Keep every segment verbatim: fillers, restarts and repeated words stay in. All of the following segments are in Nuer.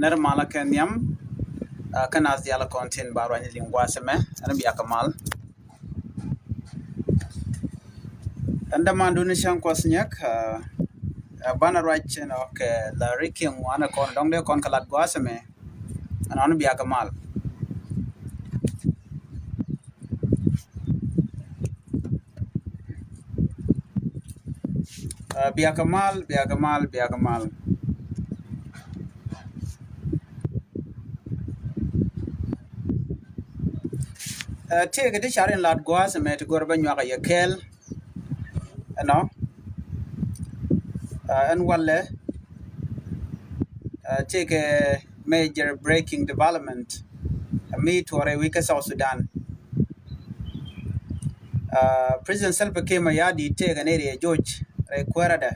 Nɛr malä kɛ nhiam, ah, kä nath diaal kɔn tin ba ruany liŋ gua̱a̱th ɛmɛ, ɛn bia kɛ mal. Ɛn dämandu ni cäŋ kuɔth nyɛk, ah, ah, banɛ ruac ɛnɔ kɛ la ri kiɛŋ wanɛ kɔn dɔŋ dee kɔn kɛ lat gua̱a̱th ɛmɛ, ɛn ɔn bia kɛ mal. Ah, bia kɛ mal, bia kɛ mal, bia kɛ mal. Ah, tëëkɛ ti car in lat gua̱a̱th ɛmɛ ti gör bä nyuak a yɛ kɛɛl. Ɛnɔ, ah, ɛn walɛ, ah, tëëkɛ major breaking development, ah, mi tuɔrɛ wi̱i̱ kä South Sudan. Ah, President Salva Kiir Mayardit tëëkɛ ni rɛy joc rɛy kuäärädɛ.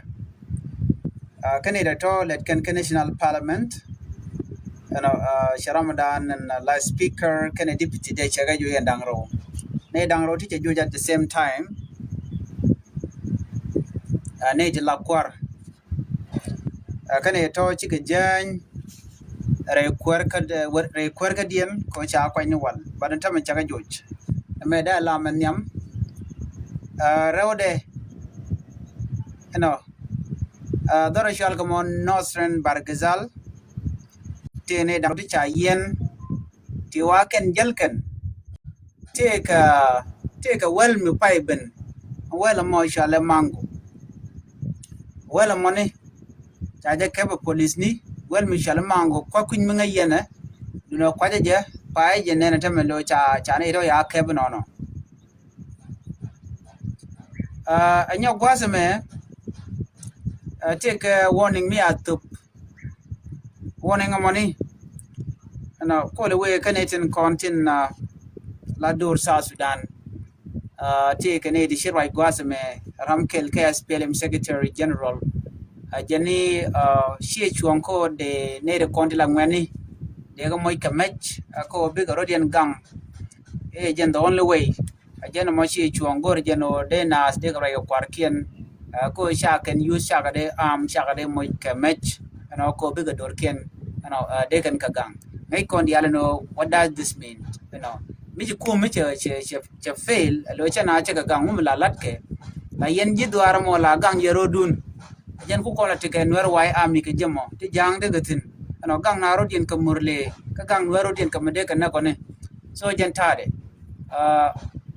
Ah, kɛn i̱ dee tɔ lɛt kɛn kä National Parliament, ɛnɔ, ah, cɛ ramdan ɛn, ah, la Speaker kɛnɛ Deputy dee cɛ kɛ juɔc ɛn da̱ŋ rɛw. Ni da̱ŋ rɛw ti cɛ juɔc at the same time. Ah, ni ti la kuar. Ah, kɛn i̱ tɔ cikɛ jäny rɛy kuäär kä, rɛy kuäär kä diɛn kɛ ca kuany ni wal. But ɛn tämɛ cɛ kɛ juɔc. Ɛmɛ dee la mɛ nhiam. Ah, rɛwdɛ, ɛnɔ, ah, dhɔrɔ cual kɛ mɔ Northern Bahr el Ghazal. Tëë ni da̱ŋ ti ca yɛn ti wa kɛn jäl kɛn. Tëëkɛ, tëëkɛ wäl mi pay ben. Wäl mɔ cual ɛ Mango. Wäl mɔ ni ca jɛ kɛp ɛ polis ni wäl mi cual ɛ Mango. Kua̱ kui̱ny mi ŋäc yɛn ɛ dunɛ kuacä jɛ pay jɛ nɛn ɛ tämɛ lo ca, ca ni rɔ ya kɛp nɔnɔ. Ah, ɛ nyɔk gua̱a̱th ɛmɛ, ah, tëëkɛ warning mi a thop. Warning ɛmɔ ni, ɛnɔ, kol iwee kä ni tin kɔn tin, ah, la dur South Sudan. Ah, tëëkɛ ni ti ci ruac gua̱a̱th ɛmɛ ram kɛl kɛ S P L M Secretary General. Ah, jɛn ni, ah, ciɛ cuɔ̱ŋ ko dee ni ti kɔn ti la ŋuɛni dee kɛ moc kɛ mɛc, ah, ko bikɛ rɔ̱diɛn gaŋ. Ɛ jɛn the only way. A jɛn mɔ ci cuɔ̱ŋ go̱r jɛn ɣöö dee naath dee kɛ ruac kɛ kuarkiɛn. Ɛ, ko ca kɛn yuth cakɛ dee am cakɛ dee moc kɛ mɛc. Ɛnɔ ko bikɛ do̱rkiɛn. Ɛnɔ, ɛ, dee kɛn kɛ gaŋ. Ŋäc kɔn diaal ɛn ɣöö, what does this mean? Ɛnɔ, mi ci kum mi cɛ, cɛ, cɛ, cɛ fail, ɛ lo̱c cɛ na cɛ kɛ gaŋ ŋum la latkɛ. La yɛn ji̱ dhuaar mɔ la gaŋ yɛ ro̱dun. A jɛn ku kɔn la ti kɛ Nuɛr White Army kɛ jɛ mɔ ti ja̱a̱ŋ dee kɛ thi̱n. Ɛnɔ gaŋ na ro̱diɛn kɛ Murle kä gaŋ Nuɛr ro̱diɛn kɛ mi dee kɛ näk kɔni. So jɛn ta̱a̱dɛ. Ah,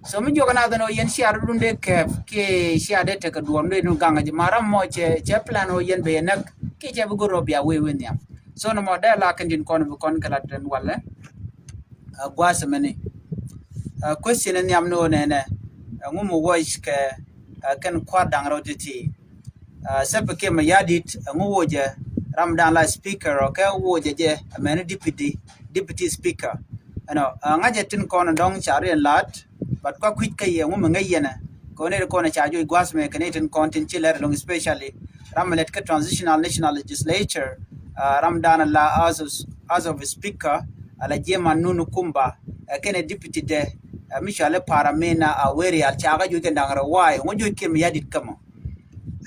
so mi juɔk anath ɛn ɣöö yɛn cia rɔ̱dun dee kɛɛp kiɛ cia dee tekɛ duɔ̱ɔ̱r dee nu gaŋ ji̱ ma ram mɔ cɛ, cɛ plan ɣöö yɛn bɛ yɛ näk kiɛ cɛ bi go̱r rɔ bia wee wee nhiam. So nɔmɔ dee la kɛn tin kɔn bi kɔn kɛ la den walɛ. Ah, gua̱a̱th mɛni. Ah, question in nhiam ni ɣöö nɛnɛ, ah, ɛŋu mi wuɔc kɛ, ah, kɛn kua̱r da̱ŋ rɛw ti̱ti̱. Ah, Salva Kiir Mayardit, ah, ɛŋu wuɔcɛ ramdan la speaker ɔ kɛ wuɔcɛ jɛ, ah, mɛni deputy, deputy speaker. Ɛnɔ, ah, ŋa̱cɛ tin kɔn dɔ̱ŋ ca riɛn la̱t, but kua kui̱c kä yɛ ɛŋu mi ŋäc yɛnɛ. Kɛ ɣöö nɛy ti kɔn ca juɔc gua̱a̱th mɛ kɛ nɛy tin kɔn tin ci lɛr ɛlɔ̱ŋ, especially ram mi lɛt kä transitional national legislature, ah, ramdan la as of, as of speaker, ala Jema Nunu Kumba, ah, kɛnɛ deputy dɛ, ah, mi cɔal i̱ Paramina Awerial, ca kɛ juɔc kɛ da̱ŋ rɛw wa̱a̱, ɛŋu juɔc Kiir Mayardit kä mɔ.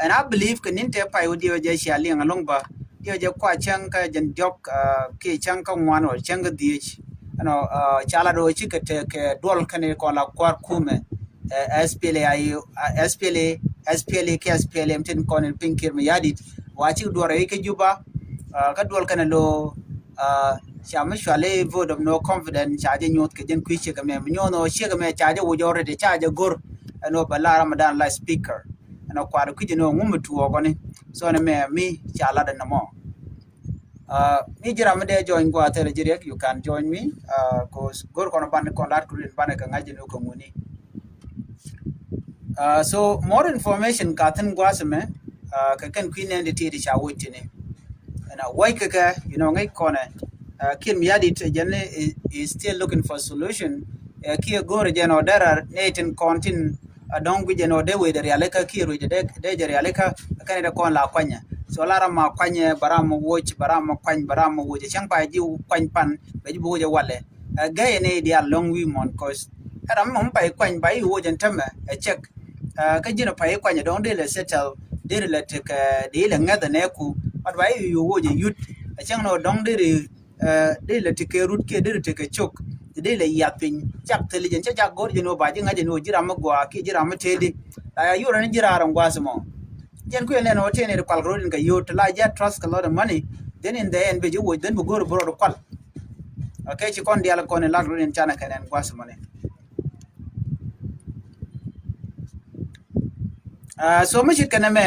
And I believe kɛ ni̱n tëë pay wä diɛw jɛ cia liŋ ɛlɔ̱ŋ bä, diɛw jɛ kua cäŋ kä jɛn diɔ̱k, ah, kiɛ cäŋ kä ŋuan wä cäŋ kä dhiec. Ɛnɔ, ah, ca lat ɣöö cikɛ tekɛ duɔl kɛnɛ kɔn la kua̱r kumɛ, eh, S P L A I O, ah, S P L A, S P L A kiɛ S P L M tin kɔn in piny Kiir Mayardit. Wa cik duɔl rɛy kä Juba, ah, kä duɔl kɛnɛ lo, ah, ca mi cual i̱ vote of no confidence ca jɛ nyuɔth kɛ jɛn kui̱ ciek ɛmɛ. Mi nyuɔth ɣöö ciek ɛmɛ ca jɛ wuc already, ca jɛ go̱r. Ɛn ɣöö bɛ la ramdan la speaker. Ɛn ɔ kuat kui̱c ɛn ɔ ŋum mi tuɔɔk ɔni. So ɛn ɛmɛ mi ca lat ɛn ɛmɔ. Ah, mi ji̱ ram mi dee join gua̱a̱th thilɛ ji̱ riɛk, you can join me, ah, 'cause go̱r kɔn ban kɔn lat kurin ban kɛ ŋa̱c ɛn ɔ kɛ ŋuni. Ah, so more information ka thi̱n gua̱a̱th ɛmɛ, ah, kɛ kɛn kui̱ nɛn ti ti ti ca wuc tini. Ɛn a wuɔc kɛ kɛ, you know, ŋäc kɔnɛ, ah, Kiir Mayardit jɛn is, is still looking for solution. Eh, kiɛ go̱o̱rɛ jɛn ɔ dɛrɛ nɛy tin kɔn tin, ah, dɔ̱ŋ guic jɛn ɔ dee wecdɛ rialikä kiɛ ruecdɛ dee, dee jɛ rialikä kɛnɛ dee kɔn la kuanyɛ. So la ram ma kuanyɛ, ba ram ma wuɔc, ba ram ma kuany, ba ram ma wuɔc. Cäŋ pa ji̱ kuany pan, bɛ ji̱ bi wuɔc ɛ walɛ. Eh, gɛy nɛy diaal lɔ̱ŋ wi̱i̱ muɔ̱n, 'cause ɛ ram mɛ pay kuany ba i̱ wuɔc ɛn tämɛ ɛ cɛk. Ah, kä ji̱n pay kuany dɔ̱ŋ dee lɛ settle, dee lɛ tekɛ, dee lɛ ŋäth ɛ nɛɛku. But ba i̱ yo̱o̱ woc ɛ yut a cäŋ ni ɣöö dɔ̱ŋ deri, eh, deri lɛ tekɛ rut kiɛ deri tekɛ cok. Deri lɛ yath piny cak thil jɛn cä cak go̱r jɛn ɣöö ba ji̱ ŋa̱c jɛn ɣöö ji̱ ram mi gɔaa kiɛ ji̱ ram mi tëëdi. La ya yur ni ji̱ raar in gua̱a̱th mɔ. Jɛn kui̱ ɛn ɛn ɣöö tëë ni di kual kɛ ro̱d in kɛ yio̱o̱t ti la jɛ trust kɛ lot of money. Then in the end bɛ ji̱ woc then bi go̱r bi rɔɔd kual. Okay, ci kɔn diaal kɔn in lak ro̱d in canɛ kɛn ɛn gua̱a̱th mɔ ni. Ah, so mi cit kɛn ɛmɛ,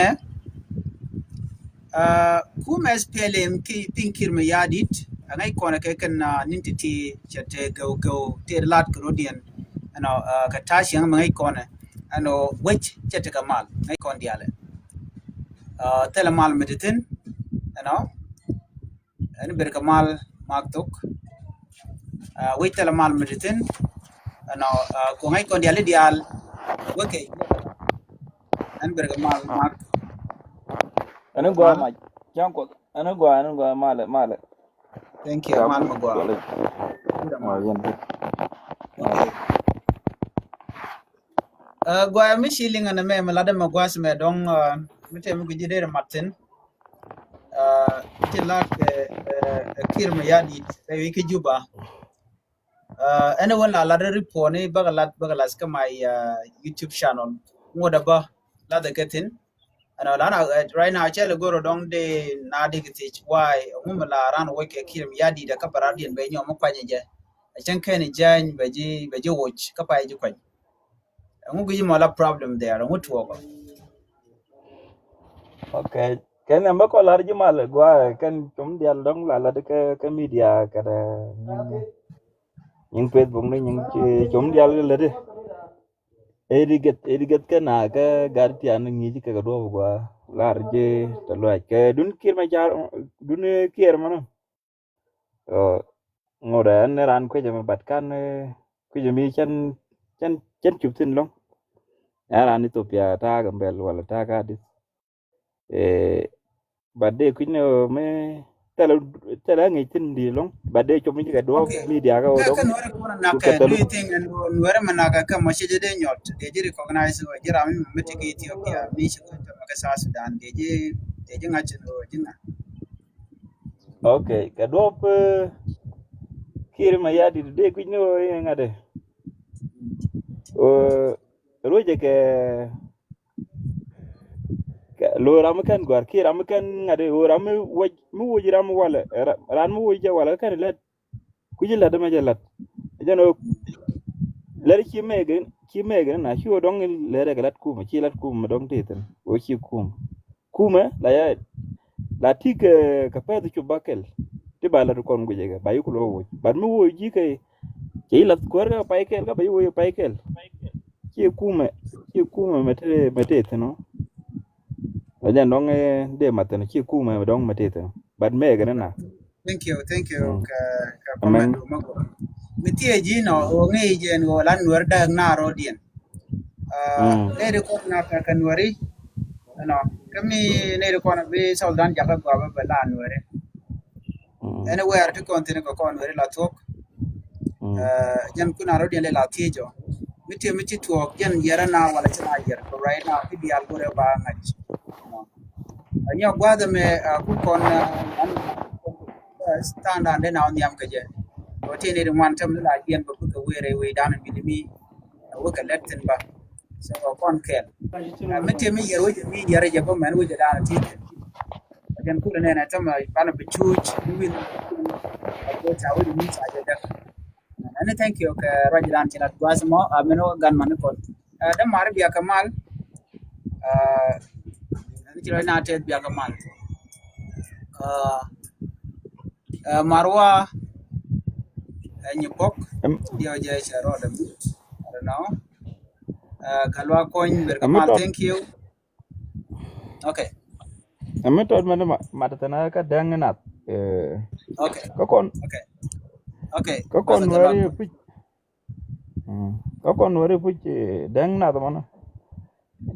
ah, kumɛ S P L M ki piŋ Kiir Mayardit, a ŋäc kɔnɛ kɛ kɛn, ah, ni̱n ti ti cɛ te gɛw gɛw ti lat kɛ rodiɛn, ɛnɔ, ah, kɛ ta̱a̱ cieŋ mi ŋäc kɔnɛ, ɛnɔ, wec cɛ te kɛ mal, ŋäc kɔn diaalɛ. Ah, thilɛ mal mi ti thi̱n, ɛnɔ, Ɛn ber kɛ mal mak thok. Ah, wec thilɛ mal mi ti thi̱n. Ɛnɔ, ah, kuɔŋ ŋäc kɔn diaal i̱ diaal. Wekɛ. Ɛn ber kɛ mal mak. Ɛn i̱ gɔaa mal. Cäŋ kuɔth. Ɛn i̱ gɔaa, ɛn i̱ gɔaa mal, mal. Thank you, mal mi gɔaa. Mal yɛn. Okay. Ah, gɔaa mi ci liŋ ɛn mɛ mi lat ɛmɛ gua̱a̱th mɛ dɔ̱ŋ, ah, mi tɛm mi guici dee ri mat thi̱n. Ah, ti lat kɛ, eh, eh, Kiir Mayardit kɛ wi̱i̱ kä Juba. Ah, ɛn wen la lat ri puɔni bäkɛ lat, bäkɛ lat kä my, ah, YouTube channel. Ŋuɔ̱t ɛ bä lat ɛ kɛ thi̱n. Ɛn ɔ lan, eh, right now cɛ lɛ go̱r ɔ dɔ̱ŋ dee na dee kɛ thiec why ŋu mi la ran woc kɛ Kiir Mayardit ɛ kä bɛ rat diɛn bɛ nyɔm mi kuany jɛ. Ɛ cɛn kɛn jɛny bɛ ji̱, bɛ ji̱ woc kä pay ji̱ kuany. Ɛŋu guic mɔ la problem there, ɛŋu tuɔɔkɔ? Okay. Kɛn ɛmɛ kɔ lar ji̱ mal gua kɛn cum dial dɔŋ la lat kä, kä media kɛ nyin, nyin Facebook ni nyin cum dial kɛ lati. Edi gɛth, edi gɛth kɛ na kɛ gar tian ŋi̱i̱c kɛ kɛ duɔp gua lar ji̱ tɛ luac kɛ dun Kiir Mayardit, dun Kiir mɔnɔ. Ɔ, ŋot ɛ ɛn ran kuecä mi bat kan, eh, kuecä mi cɛn, cɛn, cɛn cup thi̱n lɔ̱ŋ. Ɛn ran Ethiopia ta̱a̱ Gambɛl wala ta̱a̱ Addis. Eh, bat dee kui̱c ni ɣöö mi thilɛ, thilɛ ŋi̱i̱c thi̱n di̱i̱t lɔ̱ŋ. Bat dee cop mi cikɛ duɔ̱ɔ̱p media kä ɣöö dɔ̱ŋ. Kɛ nuɛrɛ kɔn nak kɛ, do you think ɛn nuɛrɛ mi nak kɛ mɔ ci jɛ dee nyɔt dee ji̱ recognize ɣöö ji̱ ram mi mi ti kɛ Ethiopia mi ci kɔn tɛmɛ kɛ South Sudan dee ji̱, dee ji̱ ŋa̱c ɛn ɣöö ji̱ ŋa̱c. Okay, kɛ duɔ̱p, eh, Kiir Mayardit dee kui̱c ni ɣöö iŋɛ ŋa̱t ɛ. Ɣöö ruecɛ kɛ, kɛ lo̱o̱ ram mi kɛn gɔ̱a̱r Kiir ram mi kɛn ŋa̱t ɛ ɣöö ram mi woc, mi woc ram mi walɛ, eh, ra-, ran mi woc jɛ walɛ kɛn lät. Kui̱c lät ɛmɛ jɛ lät. Jɛn ɣöö lät ci mɛk, ci mɛk na ci ɣöö dɔ̱ŋ lät ɛ kɛ lät kumɛ, ci lät kumɛ dɔ̱ŋ ti thi̱n ɣöö ci kumɛ. Kumɛ la ya la ti kɛ, kɛ pɛth cop ba kɛl. Ti ba la ti kɔn guicɛ kɛ ba yi kulo woc. But mi woc ji̱ kɛ cɛ yi la kuäär kɛ pay kɛl kä ba yi woc pay kɛl. Ci kumɛ, ci kumɛ mɛ te, mɛ te thi̱n ɔ. La jɛn dɔŋ, eh, dee ma thi̱n ci kumɛ mɛ dɔŋ mɛ te thi̱n ɔ. But mɛ kɛ ni na. Thank you, thank you. Mm. Kɛ, kɛ comment du ma gɔaa. Mi thiec ji̱ nɔ ɣöö ŋi̱i̱c jɛn ɣöö la nuɛr dääk na rɔ̱diɛn. Ah, mm. Nɛy ti kɔn na kɛ, kɛ nuɛri. Ɛnɔ kä mi nɛy ti kɔn bi South Sudan jakä gɔaa bä bɛ la nuɛri. Mm. Anywhere ti kɔn thi̱n kɛ kɔn nuɛri la thuɔ̱k. Mm. Ah, jɛn kun a rɔ̱diɛn lɛ la thiec ɔ. Mi tiɛ mi ci tuɔɔk jɛn yɛrɛ na wala ci na yɛr kɛ right now ki diaal gorɛ ba ŋa̱c. Ɛnɔ. Ɛ nyɔk gua̱a̱th ɛmɛ, ah, ku kɔn, ah, an, ah, standard dee na wä nhiam kɛ jɛ. Kɛ wä ti ni di ŋuan tɛm ni la jiɛn bä bikɛ wëë rɛy wëë dan in bi di mi, ah, wä kɛ lɛt thi̱n bä. So kɔn kɛɛl. Ah, mi tëë mi yɛr wecɛ mi yɛr jɛ bä mɛn wecɛ dan ti kɛ. Ɛ jɛn kulɛ nɛn ɛ tɛm, ah, banɛ bi cuuc mi wi̱n. Ɛ jɛ ca wecɛ mi ca jɛ däk. Ɛn thank you kɛ ruac dan ci lat gua̱a̱th mɔ, a min wä gan mani kɔn. Ɛ dämaari bia kɛ mal. Ɛ ɛn ci ruac na tɛth bia kɛ mal. Ɛ, ɛ Marwa, ɛ Nyibok, diɔ jɛ cɛ rɔɔdɛ mut. I don't know. Ɛ Galwa Kony ber kɛ mal, thank you. Okay. Ɛmɛ tɔt mɛ ma, ma tɛtɛnɛ kä dɛŋ ni nath. Eh. Okay. Kä kɔn. Okay. Okay. Kä kɔn wɛri puc. Mm. Kä kɔn wɛri puc, eh, dɛŋ nath mɔnɔ.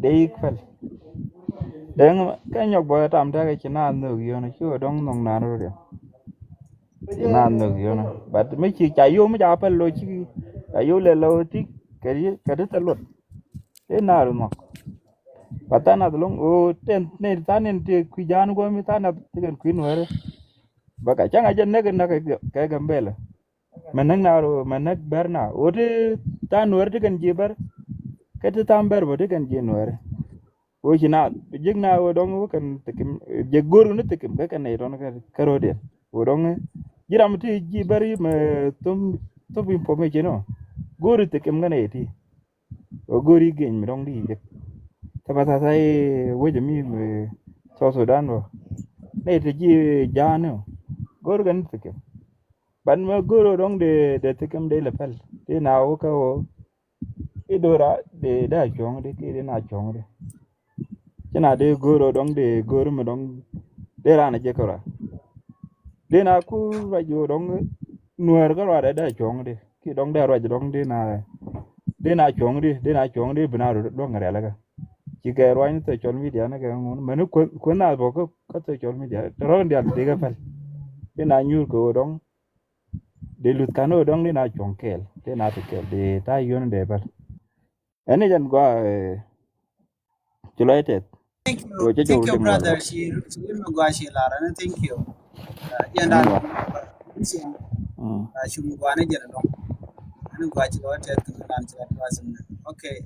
Dee yik pɛl. Dɛŋ kɛ nyɔk bɔ tam tɛkɛ ci na nhök yɔnɔ ci wä dɔŋ nhök na rɔ diɛ. Ci na nhök yɔnɔ. But mi ci ca yom mi ca pɛl lo ci ca yom lɛ lo ti kɛ ti tɛ luɔt. Dee na rɔ nhök. Ba tha̱a̱ŋ nath lo̱ŋ o ten ne tha̱a̱ŋ nin ti kui̱ ja̱a̱n guɔ̱mi tha̱a̱ŋ nath ti kɛn kui̱ nuɛɛri. Ba ka cäŋ a jɛ näk in näk kɛ Gambɛla. Mɛ näk na ro mɛ näk bɛr na o ti tha̱a̱ŋ nuɛɛri ti kɛn ji̱ bɛr. Kɛ ti tha̱a̱ŋ bɛr bä ti kɛn ji̱ nuɛɛri. Wee ci na jek na wee dɔŋ wee kɛn thikim jek go̱r ni thikim kɛ kɛn nɛy tɔn kɛ ro̱diɛn wee dɔŋ ji̱ ram ti ji̱ bäri mɛ thum thum information ɔ go̱r thikim kɛ nɛy ti. Wee go̱r i̱ geny mi dɔŋ di jek. Tɛ ba tha tha i̱ wec mi mɛ South Sudan wä nɛy ti ji̱ ja̱a̱n ɔ go̱r kɛn thikim. Ban mɛ go̱r wee dɔŋ de de thikim de lɛ pɛl ti na wä kɛ wä. I̱ do̱ra dee dee a cuɔ̱ŋ di kiɛ dee na cuɔ̱ŋ di. Ci na dee go̱o̱r ɔ dɔ̱ŋ dee go̱o̱r mi dɔ̱ŋ dee raan a jɛ kɛ rɔa. Dee na ku ruac ɔ dɔ̱ŋ nuäär kä rɔa dee dee a cuɔ̱ŋ di kiɛ dɔ̱ŋ dee ruac dɔ̱ŋ dee na dee na cuɔ̱ŋ di dee na cuɔ̱ŋ di bi na duɔ̱ŋ rɛl kä. Ci kɛ ruac ni social media ni kɛ ŋun mɛn ni kueth na bɔ kä social media tɛ rɔ̱ dial dee kɛ pɛl. Dee na nyuur kɛ ɔ dɔ̱ŋ Dee luth kan ɔ dɔ̱ŋ dee na cuɔ̱ŋ kɛɛl dee na ti kɛɛl dee ta̱a̱ yio̱n dee bäl. Ɛn ni jɛn gɔaa ci lɔc tɛth. Thank you, thank you, brother. Ci ci mi gɔaa ci lar ɛn thank you. Yɛn dan ci mi gɔaa ni jɛn dɔŋ. Ɛn gɔaa ci lɔc tɛth kɛ mi dan ci lɔc tɛth. Okay,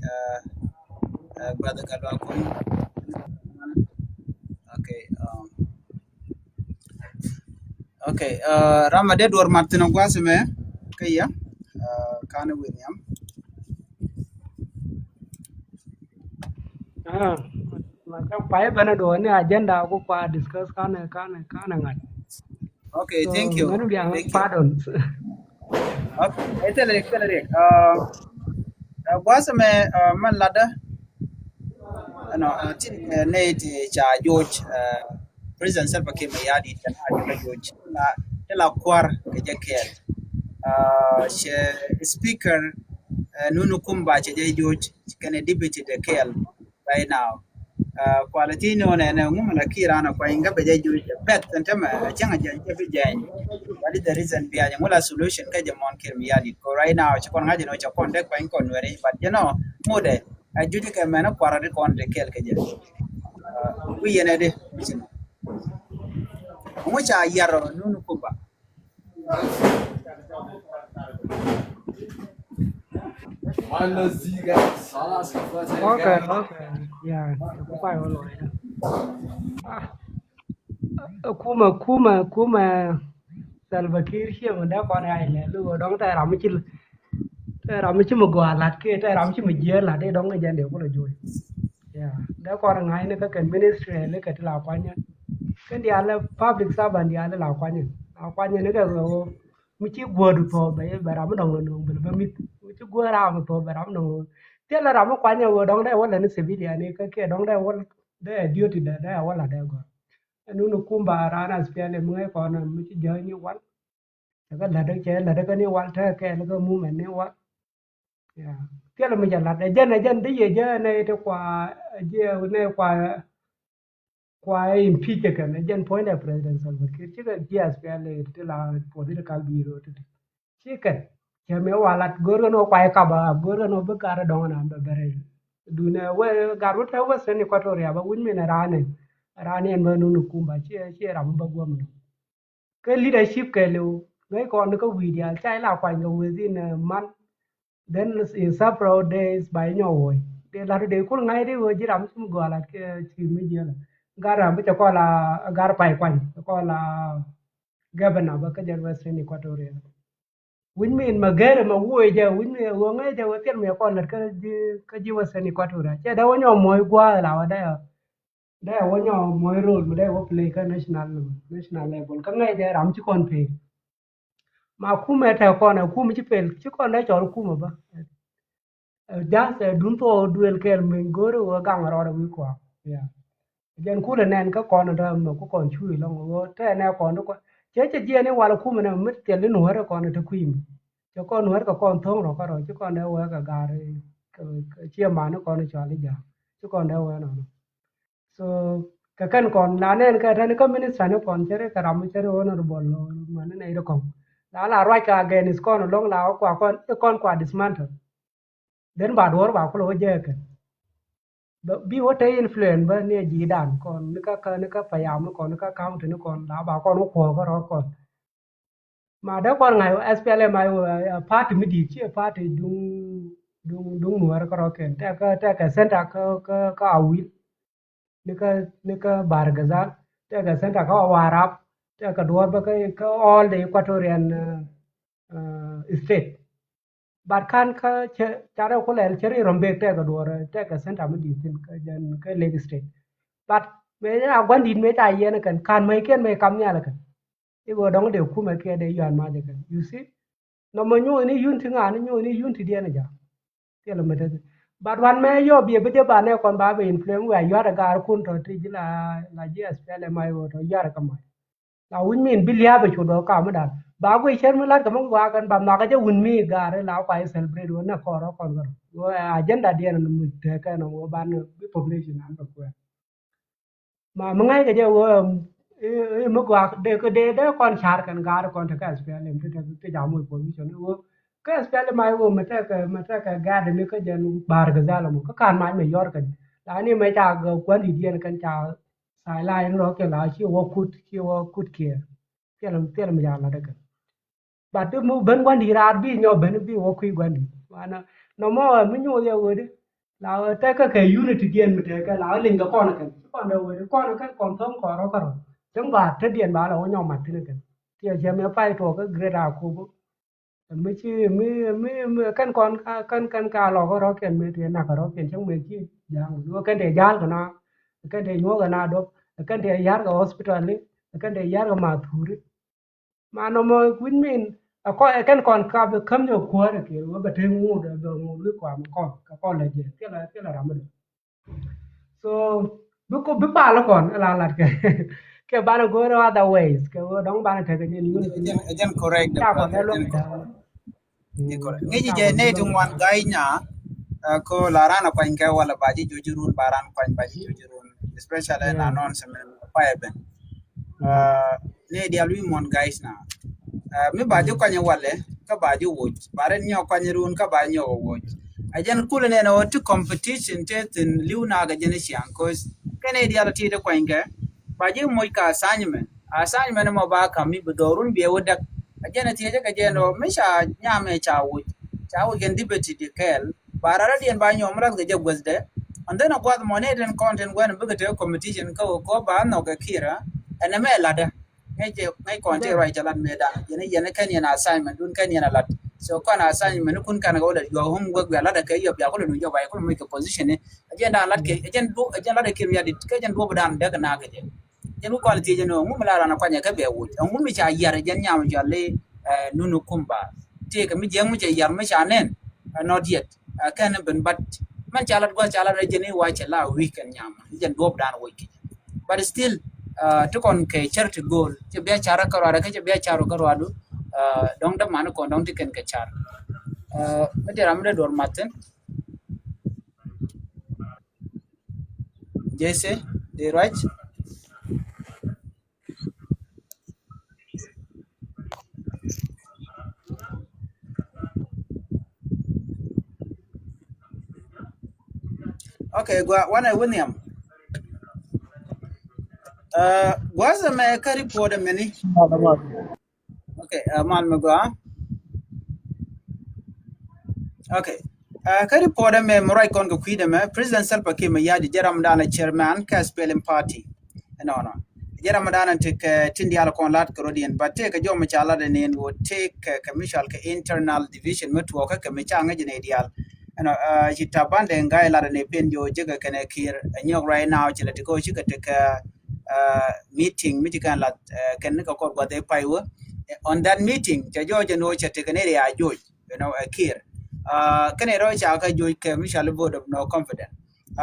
brother Galwa Kun. Okay. Okay, ram a dee duɔr mat thin a gua̱a̱th mɛ kä yɛ kan wi̱n yam. Ah, ma ca pay bɛn a duɔr ni agenda ku kua discuss kan kan kan ŋa̱t. Okay, thank you. Mɛn biaŋ pardon. Okay, ɛ thilɛ riɛk, thilɛ riɛk. Gua̱a̱th mɛ mɛn latdä ɛnɔ ti nɛy ti ca joc. President Salva Kiir Mayardit kɛn a jɛ joc ti la kua̱r kɛ jɛ kɛɛl. Cɛ speaker Nunu Kumba cɛ jɛ joc kɛn a deputy de kɛɛl right now. Kualɛ ti ni wä nɛnɛ ŋumɛ la Kiir an a kuany kä bɛ jɛ joc bɛth ɛn tämɛ a cäŋ a jɛ jɛ bi jɛny. What is the reason behind ŋu la solution kä jɛ mɔn Kiir Mayardit ko right now cɛ kɔn ŋa̱c ni wä cɛ kɔn dee kuany kɔn nuɛri but jɛ nɔ ŋudɛ. A juti kɛ mɛn kuarɛ di kɔn te kɛl kɛ jɛ. Wi yɛn ɛ di mi ci nɔ ŋu ca yar Nunu Kumba. Okay, okay. Yeah, kuay wä lɔy. Ah. Kuma kuma kuma Salva Kiir cie mi dee kɔn ya ilɛ lu dɔŋ tɛ ram mi ci tɛ ram mi ci mi gɔaa lat kiɛ tɛ ram mi ci mi jiɛɛr lat dee dɔŋ kɛ jɛn dee kulɛ juɔy. Yeah, dee kɔn ŋa̱cni kä kɛn ministry li kɛ ti la kuanyä. Kɛn diaal public servant diaal la kuanyä la kuanyä ni kɛ ɣöö mi ci guɔ̱ɔ̱r thuɔ̱ɔ̱p bɛ bɛ ram mi dɔŋ lɔ nööŋ bɛ bɛ mi̱th mi ci guɔ̱ɔ̱r ram mi thuɔ̱ɔ̱p bɛ ram mi dɔŋ lɔ. Thilɛ ram mi kuanyä ɣöö dɔŋ dee wä lɛ ni civilian ni kä kiɛ dɔŋ dee wä dee duty dee dee wä la dee gɔ̱r. Ɛn wun kumba raan SPLM mi ŋäc kɔn mi ci jäny ni wal. Cɛ kɛ la̱t cɛ la̱t kɛ ni wal tekɛ kɛɛl kɛ mumɛn ni wal. Thilɛ mi cɛ la̱t ɛ jɛn ɛ jɛn dee yɛ jɛ nɛ ti kua ɛ jɛ nɛ kua kua ɛ impeach kɛn ɛ jɛn puɔ̱nydɛ President Salva Kiir cikɛ ji̱ SPLM ti la political bureau ti ti. Cikɛ cɛ mi wa lat go̱o̱r kɛn wä kua ɛ kap a go̱o̱r kɛn wä bi gat ɛ dɔ̱ŋ na bɛ bɛrɛ. Duundɛ wä gat wä te Western Equatoria bä wi̱c min ɛ raan ɛ raan ɛn bä nun kumba ciɛ ciɛ ram bä guɔ̱m ni. Kɛ leadership kɛɛliw ŋäc kɔn ni kä wi̱i̱ diaal ca ila kuany kɛ within a month. Then in several days ba inyɔ wuɔ̱c dee la̱t dee kul ŋa̱c dee ɣöö ji̱ ram ci mi gɔaa lat kɛ ci mi jiɛl. Gar ram bi cɛ kɔl a gar pay kuany cɛ kɔl a governor bä kä jɛn Western Equatoria. Wi̱c mi in ma gɛr ma wuɔc jɛ wi̱c mi ɣöö ŋäc jɛ ɣöö thil mi kɔn lät kä ji̱ kä ji̱ Western Equatoria cɛ dee wä nyɔ muɔ̱c gua̱a̱th la wä dee dee wä nyɔ muɔ̱c rol mi dee wä play kä national national level kä ŋäc jɛ ram ci kɔn pay. Ma kumɛ tɛ kɔn ɛ kumɛ ci pel ci kɔn dee cɔl kumɛ bä. Just ɛ dun thok duel kɛɛl mi go̱o̱ri wä gaŋ rɔɔd ɛ wi̱i̱ kɔa. Jɛn kulɛ nɛn kä kɔn däm mɛ ku kɔn cuy lɔŋ ɣöö tɛɛnɛ kɔn di kɔn cɛ cɛ jiɛn i̱ wal kumɛ nɛ mi thil in wärɛ kɔn te kui̱ mi. Cɛ kɔn wärɛ kɛ kɔn tho̱ŋ rɔ kä rɔ ci kɔn dee wee kɛ ga̱r ciɛ man i̱ kɔn i̱ cɔal i̱ ja̱a̱ŋ ci kɔn dee wee nɔnɔ. So kɛ kɛn kɔn la nɛn kɛ tɛn kä minister ni kɔn cɛ ri kɛ ram mi cɛ ri honorable mani nɛy ri kɔn la la ruac kɛ against kɔn lɔŋ la wä kua kɔn i̱ kɔn kua dismantle. Then ba duɔ̱ɔ̱r ba kulɛ wä jɛ kɛn. Bi wä te influence bä ni a ji̱ dan kɔn ni kä ni kä payam ni kɔn ni kä county ni kɔn la ba kɔn wä kuɔ kä rɔ kɔn. Ma dee kɔn ŋa̱c wä S P L M I wä party mi di̱i̱t ci party duŋ duŋ duŋ nuɔr kä rɔ kɛn tɛk kä tɛk kä center kä kä kä Awil. Ni kä ni kä Bahr el Ghazal tɛk kä center kä Warrap tɛk kä duɔr bä kä kä all the Equatorian state. But kan kä cɛ carɛ kulɛl cɛ ri rɔm bek tɛk kɛ duɔrɛ tɛk kɛ center mi di̱i̱t thi̱n kä jɛn kä Lake State. But mëë a gua̱n di̱t mëë ca yɛn kɛn kan mäc kiɛn mëë kam nhial kɛn. I̱ ɣöö dɔ̱ŋ dee kumɛ kiɛ dee yuan mac kɛn. You see? Nɔmɔ nyuuth ni yun ti ŋa̱a̱n ni nyuuth ni yun ti diɛn ja̱. Thilɛ mi te. But wan mëë yɔ biɛ bi dee ba nɛ kɔn ba bɛ influence wia yua̱rɛ gaar kun tɔ ti ji̱ la la ji̱ S P L M I O tɔ yua̱rɛ kä mac. La wi̱ny min bi lia̱a̱ bɛ cu dɔɔk kam mi da̱a̱n ba guiy cär mi la̱t kɛ mi gua̱a̱k kɛn ba nhɔakä jɛ wun mi gaari la kua i̱ celebrate wä nɛ kɔɔr wä kɔn kɛn wä agenda diɛn mi tëëkɛ nɔ wä ban bi population an bɛ kuɛɛr. Ma mi ŋa̱ckɛ jɛ wä i̱ mi gua̱a̱k dee kɛ dee dee kɔn ca̱r kɛn gaari kɔn te kɛ S P L M te te jam wä position wä kɛ S P L M I wä mi tekɛ mi tekɛ gaari ni kä jɛn Bahr el Ghazal mɔ kä kan mac mɛ yɔr kɛn la ni mɛ ca gua̱n di diɛn kɛn ca Thailai in rɔ kɛ la ci wä kut ci wä kut kiɛ. Thilɛ thilɛ mi ca lat kɛ. But mi ben gua̱n di raar bi nyɔ ben bi wä kui̱ gua̱n di. Wana nɔmɔ mi nyuuth yɛ wä di la wä tekɛ kɛ unity diɛn mi tekɛ la wä liŋ kɛ kɔn kɛn ci kɔn dee wä di kɔn kɛn kɔn thoŋ kɔn rɔ kärɔ. Cäŋ ba te diɛn ba la wä nyɔ mat thin kɛn. Tiɛ cɛ mi pay tuɔk kä Greater Akobo. Mi ci mi mi mi kɛn kɔn kɛn kɛn ka lɔk rɔ kɛn mi ti nak rɔ kɛn cäŋ mi ci ja̱a̱ŋ wä kɛn te ja̱a̱l kɛ na kɛn te nyuɔk kɛ na dop kɛn te ya̱r kɛ hospital li kɛn te ya̱r kɛ ma thuri. Ma nɔmɔ wi̱c min ɛ kɔn ɛ kɛn kɔn ka bi käm nyɔ kuäär ɛ kiɛ wä bɛ te ŋut ɛ bɛ ŋut wi̱c kɔam kɔn kɛ kɔn lɛ jɛ thilɛ thilɛ ram mi dee. So bi ko bi pal kɔn la lat kɛ kɛ banɛ go̱o̱r other ways kɛ wä dɔŋ banɛ tekɛ jɛ ni unity. Jɛn jɛn correct. Ta kɔn lɛ luɔk. Jɛn correct. Ŋi̱ci jɛ ne ti ŋuan ga̱i̱ nya ko la ran a kuany kɛ wala ba ji̱ jo̱c run ba ran kuany ba ji̱ jo̱c run especially na nɔn sɛ mɛ pay ben. Ni dial wi̱i̱ muɔ̱n guys na mi ba ji̱ kuany walɛ kä ba ji̱ woc ba ren nyɔk kuany run kä ba nyɔk woc. A jɛn kulɛ nɛn ɔ ti competition te thin li̱w na kɛ jɛn ciaŋ cause kɛn ni dial ti ti kuany kɛ ba ji̱ moc ka assignment assignment mɔ ba kam mi bi dhɔrun biɛ wä däk. A jɛn ti jɛ kɛ jɛn ɔ mi ca nyamɛ ca woc ca woc kɛn dibeti di kɛɛl. Ba rara diɛn ba nyɔm rat kɛ jɛ guäthdɛ. And then a guath mɔ ni den kɔn tin guɛn bikɛ te competition kä wä kɔ ba nhɔk kɛ kira. Ɛn ɛmɛ latdä ŋäc jɛ ŋäc kɔn ti ruac cɛ lat mɛ dan yɛn yɛn kɛn yɛn assignment dun kɛn yɛn a lat. So kɔn assignment kun kan kɛ wä lɛ yuɔ hum guäk bia lat kɛ yɔ bia kulɛ dun jɔ ba yɛ kulɛ muc kɛ position ni. A jɛn dan lat kɛ a jɛn du a jɛn lat kɛ kim yadit kɛ jɛn duɔp dan dɛk na kɛ jɛ. Jɛn wä kɔn thiec jɛn ŋu mi la ran a kuany kɛ bɛ woc ŋu mi ca yar jɛn nyam jɔl li. Nunu kumba tëëkɛ mi jiɛŋ mi cɛ yar mi ca nɛn. Not yet. Kɛn ben bat mɛn ca lat gua̱th ca lat rɛ jɛn i̱ wa cɛ la weekend nyam i̱ jɛn duɔp dan woc kic. But still ti kɔn kɛ charity goal cɛ bia car kä ruadä kä cɛ bia car kä ruadu. Dɔŋ däman kɔn dɔŋ ti kɛn kɛ car. Mi ti ram mi dee duɔr mathin. Jesse, dee ruac. Okay, gua wana winiam. Gua zame ka report meni. Okay, mal me gua. Okay. Kä report ɛmɛ mi ruac kɔn kɛ kui̱dɛ mɛ President Salva Kiir Mayardit jɛ ram dan ɛ chairman kä S P L M party. Ɛnɔnɔ jɛ ram dan ɛ tekɛ tin diaal kɔn lat kɛ rɔdiɛn but tekɛ jɔm ca lat ɛ nen wä tekɛ kɛ mi cɔal kɛ internal division mi tuɔɔkä kɛ mi ca ŋäc ɛ nɛ diaal. Ɛnɔ ci Taban Deng Gai lat ɛ nɛ pen jɛ wä jekɛ kɛnɛ Kiir ɛ nyɔk right now ci lɛ tekɛ wä cikɛ tekɛ meeting mi ci kɛn lat kɛn ni kɛ kɔr guath ɛ pay wä. On that meeting cɛ jɔɔc ɛn wä cɛ tekɛ ni ria joc. You know, ɛ Kiir. Kɛn ɛ rɔ ca kä joc kɛ mi cɔal vote of no confidence.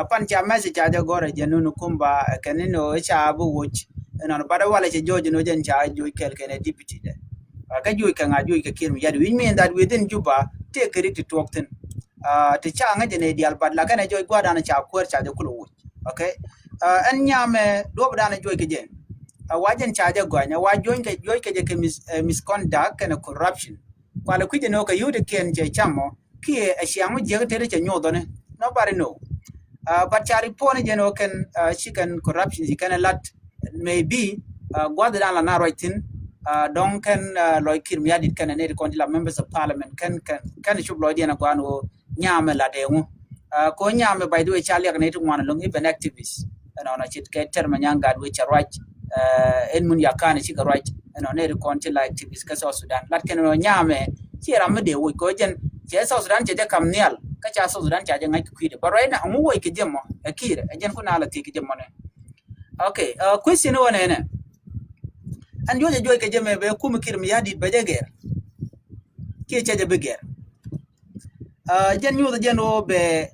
Pan ca message ca jɛ gɔrɛ jɛ nunu kumba kɛn ni no ca bi woc. Ɛnɔn bat walɛ cɛ joc ni jɛn ca joc kɛl kɛn ɛ deputy dɛ. Kä joc kɛ ŋa joc kɛ Kiir Mayardit which mean that within Juba tëë kɛ rik ti tuɔk thin. Ti ca ŋäc jɛ ni dial bat la kɛn ɛ joc gua̱dan ca kuäär ca jɛ kulɛ woc. Okay. Ɛn nyamɛ duɔp dan joc kɛ jɛ. Wa jɛn ca jɛ gɔny wa joc kɛ joc kɛ jɛ kɛ misconduct kɛn corruption. Kualɛ kui̱c ɛn ɣöö kɛ yio̱w ti kiɛn cɛ cam ɔ kiɛ ɛ ciaŋ mi jiäk tet cɛ nyoth ɔni. Nobody know. Uh, but ca report ni jɛn ɣöö kɛn uh, ci kɛn corruption ci kɛn lat, maybe uh, gua̱th dan la na ruac thi̱n. Uh, dɔ̱ŋ kɛn uh, lɔc Kiir Mayardit kɛn ni ti kɔn ti la members of parliament kɛn kɛn kɛn cop lɔcdiɛn a guan ɣöö nyamɛ la dee ŋu. Uh, ko nyamɛ, by the way, ca liak ni ti ŋuan loŋ, even activist ɛnɔnɔ cit kɛ tɛr ma nyaŋ gat wee ca ruac. Uh, ɛn mun yakan ci kɛ ruac ɛnɔ ni ti kɔn ti la activist kä South Sudan lat kɛn nɔ nyamɛ. Ci ram mi dee woc ko jɛn cɛ South Sudan cɛ jɛ kam nhial kä ca South Sudan ca jɛ ŋa̱c kɛ kui̱dɛ, but right now ŋu woc kɛ jɛ mɔ ɛ Kiir ɛ jɛn ku na la thiek kɛ jɛ mɔ ni. Okay, uh, question wä nɛnɛ. Ɛn juɔc ɛ juɔc kɛ jɛ mɛ bɛ kum Kiir Mayardit bɛ jɛ gɛr. Kiɛ cɛ jɛ bi gɛr. Uh, jɛn nyuth jɛn ɣöö bɛ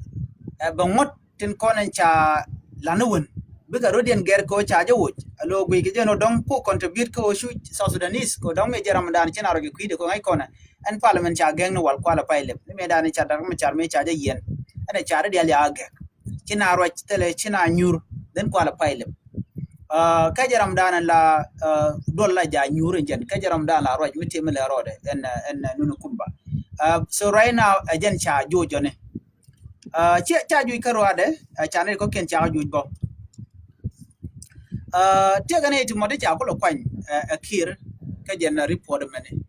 uh, bɛ ŋuɔ̱t tin kɔn in ca lan wän bikɛ rot yɛn gɛr kɛ ɣöö ca jɛ woc. Alo guic kɛ jɛn ɣöö dɔ̱ŋ ku contribute kɛ ɣöö cu South Sudanese kɛ ɣöö dɔ̱ŋ mi jɛ ram dan ci na rɔ jɛ kui̱dɛ kɛ ɣöö ŋäc kɔnɛ. Ɛn parliament ca gɛŋ ni wal kualɛ pay lɛp ni mɛ dan in ca dak mi car mi ca jɛ yɛn. Ɛn ɛ ca ri dial ya gɛk ci na ruac thilɛ ci na nyur. Then kualɛ pay lɛp. Uh, kä jɛ ram dan la uh, duɔl la ja nyur in jɛn kä jɛ ram dan la ruac mi tim lɛ rɔɔdɛ ɛn ɛn nuni kumba. Uh, so right now ɛ jɛn ca juɔc jɔni. Uh, ca juɔc kä ruaadɛ uh, ca ni kɔkiɛn ca juɔc bɔ. Uh, tiɛkɛ ni ti mɔti ca kulɛ kuany uh, ɛ Kiir kä jɛn report mɛni.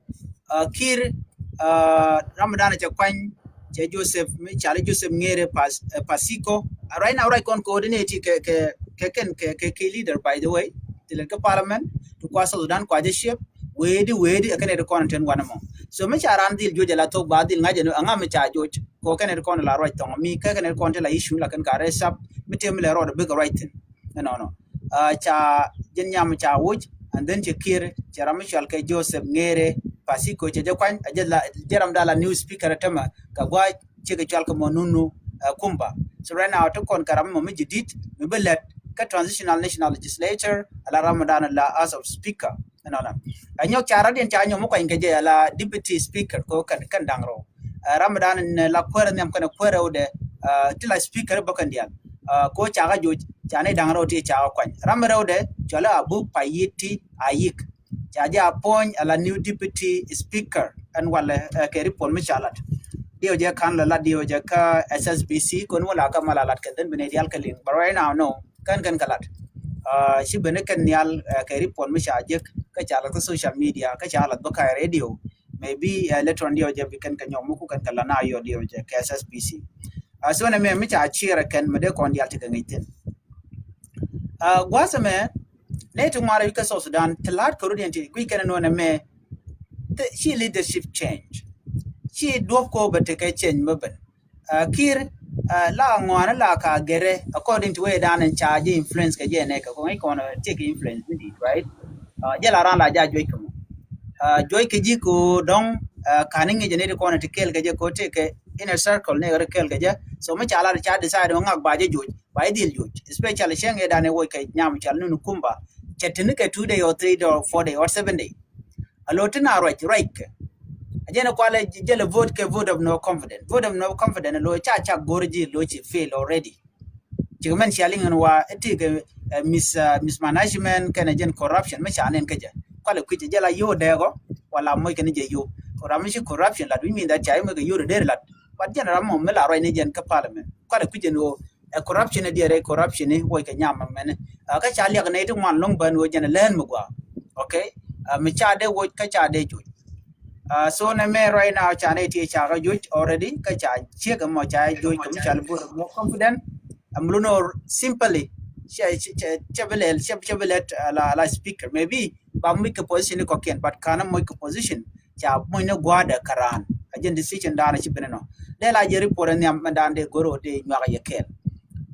Uh, Kiir uh, ram dan cɛ kuany cɛ Joseph mi cali Joseph Ŋere Pas, uh, Pasiko. Uh, right now right kɔn coordinate kɛ kɛ kɛ kɛn kɛ kɛ kɛ leader, by the way, ti lɛ kɛ parliament ti kua South Sudan kua jɛ shape. Wedi wedi ɛ kɛn ɛ ti kɔn ten wanɛ mɔ. So mi ca ran dhil juɔc ɛ la thok ba dhil ŋa̱c ɛ ŋa mi ca juɔc. Ko kɛn ɛ ti kɔn la ruac thɔŋ mi kɛ kɛn ɛ ti kɔn ti la issue la kɛn ka rɛ sap mi tem lɛ rɔɔd bik ruac thin. Ɛnɔnɔ. Uh, ca jin nyam ca wuc and then cɛ Kiir cɛ ram mi cual kɛ Joseph Ŋere Pasiko cɛ jɛ kuany a jɛ la jɛ ram da la new speaker tɛmɛ ka gua cɛ kɛ cual kɛ mɔ nunu uh, kumba. So right now ti kɔn kɛ ram mɔ mi jidit mi bi lɛt kɛ transitional national legislature a la ram dan la as of speaker. Ɛnɔnɔ. A nyɔk ca radiɛn ca nyɔk mi kuany kɛ jɛ a la deputy speaker ko kɛn kɛn daŋ rɔ. Uh, ram dan in la kuɛrɛ nhiam kɛn kuɛrɛ wudɛ uh, ti la speaker bä kɛn dial. Uh, ko ca ka juɔc ca ni daŋ rɔ ti ca ka kuany ram rɛ wudɛ cual a bu pa yit ti a yik. Ca jɛ a puɔny a la new deputy speaker ɛn walɛ uh, kɛ report mi ca lat. Diɛw jɛ kan la lat diɛw jɛ kä S S B C kon wala kä ma la lat kɛ then bi ni dial kɛ liŋ but right now no. Kɛn kɛn kɛ lat. Uh, ci ben kɛn nial uh, kɛ report mi ca jek kä ca lat kä social media kä ca lat bä ka̱ radio. Maybe uh, later on diɛw jɛ bi kɛn kɛ nyɔk mi ku kɛn kɛ la na yɔ diɛw jɛ kɛ S S B C. Uh, so nɛ mɛ mi ca ciɛrɛ kɛn mɛ dee kɔn dial ti kɛ ŋic thin. Uh, gua̱thɛ mɛ nɛ ti ŋuarɛ wi̱c kɛ South Sudan ti la̱t kɛ rut yɛn ti guic kɛn nɔ nɛ mɛ. Ci leadership change ci duɔp kɔ bɛ ti kɛ change mɛ ben. Uh, Kiir uh, la ŋuani la ka gɛrɛ according to way dan in ca jɛ influence kɛ jɛ nɛ kɛ kɔŋ ikɔn uh, take influence mi dit, right? Uh, jɛ la ran la ja juɔc kɛ mɔ. Uh, juɔc kɛ ji̱ ko dɔŋ uh, kani ŋi̱cɛ ni di kɔn ti kɛɛl kɛ jɛ ko take inner circle ni ri kɛɛl kɛ jɛ. So mi ca la ca decide ŋak ba jɛ juɔc ba jɛ dhil juɔc, especially cɛŋ yɛ dan i wuɔc kɛ nyam cal nunu kumba. Cɛ tini kɛ two day or three day or four day or seven day. A lo ti na ruac ruac kɛ a jɛn kualɛ jɛlɛ vote kɛ vote of no confidence. Vote of no confidence a lo ca ca go̱r ji̱ lo ci fail already. Cikɛ mɛn cia liŋ ɛn wa ɛ ti kɛ uh, mis, uh, mismanagement kɛnɛ jɛn corruption mi ca nɛn kä jɛ. Kualɛ kui̱c jɛ la yo dɛɛkɔ wala moc kɛn jɛ yo. Ram mi ci corruption lat wi̱c mi dha ca i̱ moc kɛ yo dee lat. But jɛn ram mɔ mi la ruac ni jɛn kä parliament kualɛ kui̱c jɛn wo. Ɛ corruption diɛ rɛ corruption ni woi kɛ nyam mɛn. Uh, kä ca liak nɛ ti ŋuan loŋ bän wo jɛn lɛn mi gua. Okay. Uh, mi ca dee wo kä ca dee juɔc. Uh, so nɛ mɛ right now ca nɛ ti ca ka juɔc already kä ca ciek mɔ ca juɔc kɛ mi ca li bur more confident. Am lu no simply cɛ cɛ cɛ bi lɛ cɛ cɛ bi lɛ uh, la la speaker maybe ba mi kɛ position ni kɔkiɛn but kana moc kɛ position. Ca muc ni gua̱a̱dɛ kä raan a jɛn decision daanɛ ci ben inɔ. Dee la jɛ report in nhiam mɛn daan dee goro dee nyuak yɛ kɛɛl.